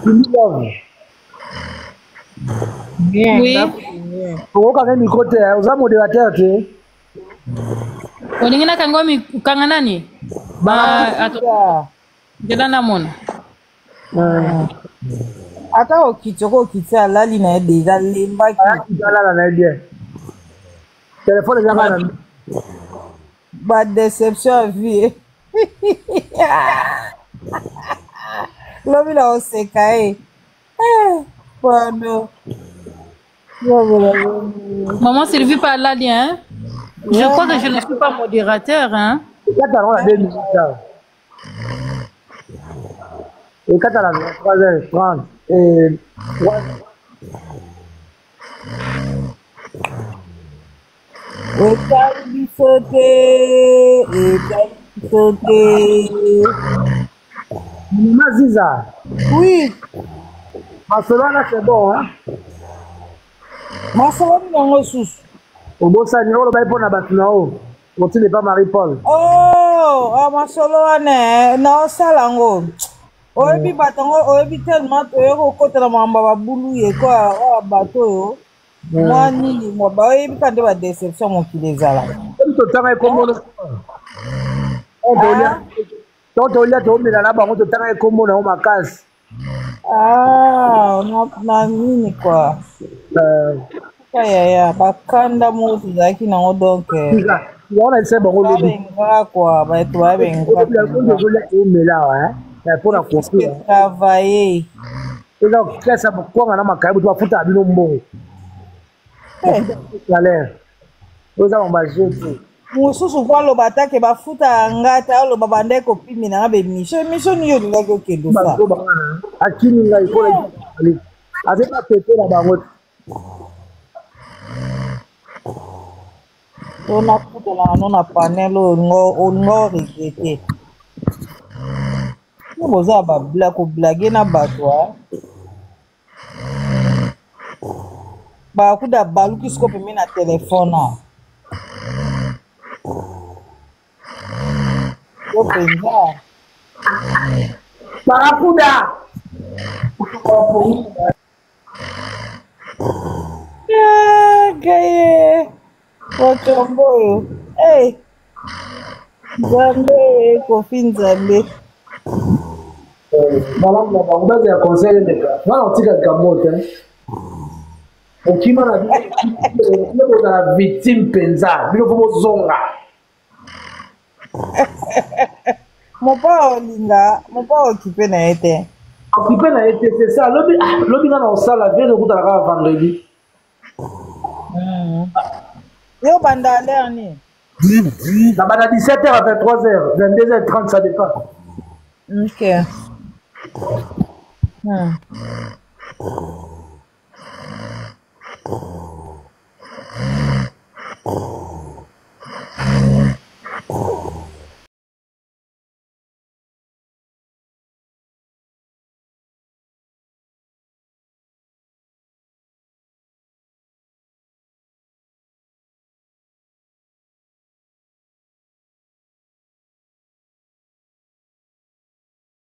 Speaker 10: Tindi.
Speaker 5: Oui.
Speaker 10: Okokanga micro te, oza modérateur te.
Speaker 5: Olingi nakanga kanga nani? Nzela namona.
Speaker 12: Ata okiti, oko okiti, alali na ye deja, alembaki.
Speaker 10: Alala na ye bien, telefone eza kaka na
Speaker 12: Badéception ya vie, lobi na oseka ye. Pardon.
Speaker 5: Maman Sylvie pas là, hein? Je crois que je ne suis pas modérateur, hein?
Speaker 10: Ekata na 2 minutes ekata na 3 heures 30 et 3.
Speaker 12: Etali biso te, etali biso te.
Speaker 10: Mama Ziza.
Speaker 12: Oui.
Speaker 10: Masolo wana c'est bon, hein?
Speaker 12: Masolo nini yango susu?
Speaker 10: Obosani oyo olobaki mpo na bato na oyo otile pa Marie Paul.
Speaker 12: Oh, oh, masolo wana naosala yango. Oyebi bato yango, oyebi tellement toye kokotela makambo ya babulu ye kwa oyo bato oyo mwa nini mwa baoyebi ka nde ba deception mokili ezalaka.
Speaker 10: Totanga ekombo to tolia tomela na bango totanga ekombo na yo makasi.
Speaker 12: Ah, na nini kwa ka yaya bakanda moko tozalaki nango donc
Speaker 10: yango na bisa bango lobi
Speaker 12: babenga kwa bato babenga
Speaker 10: ozolia omela awa mpo na kofi
Speaker 12: travailler
Speaker 10: eza klase ya mokwanga na makayabu to bafutaka bino mbongo salaire oyo eza bango baje te
Speaker 12: mosusu po aloba ata ke bafutaka nga te aloba banda ekopimela nga bemission emission nini olingaki okende osala
Speaker 10: akimi ngai mpo aza bapepe na bango te
Speaker 12: to nakutanaka no na panel oyo olinga oregrete yo boza babla koblage na bato a bakuda baluki siko pembe na telefone a yo mpenza
Speaker 10: barakuda
Speaker 12: Gaye makambo oyo hey. Nzambe Kofi Nzambe
Speaker 10: malamu na bango bazela conseil eleka nga na kotika likambo te okima na bino bozala victime mpenza bino fo bozonga
Speaker 12: Mopa olinga mopa okipe na ye te
Speaker 10: okipe na ye te c'est ça lobi ah, lobi nga na kosala vie tokutana kaka vendredi
Speaker 12: Yo banda l'heure nini?
Speaker 10: Na banda 17h à 23h, 22h30 ça dépend.
Speaker 12: Ok.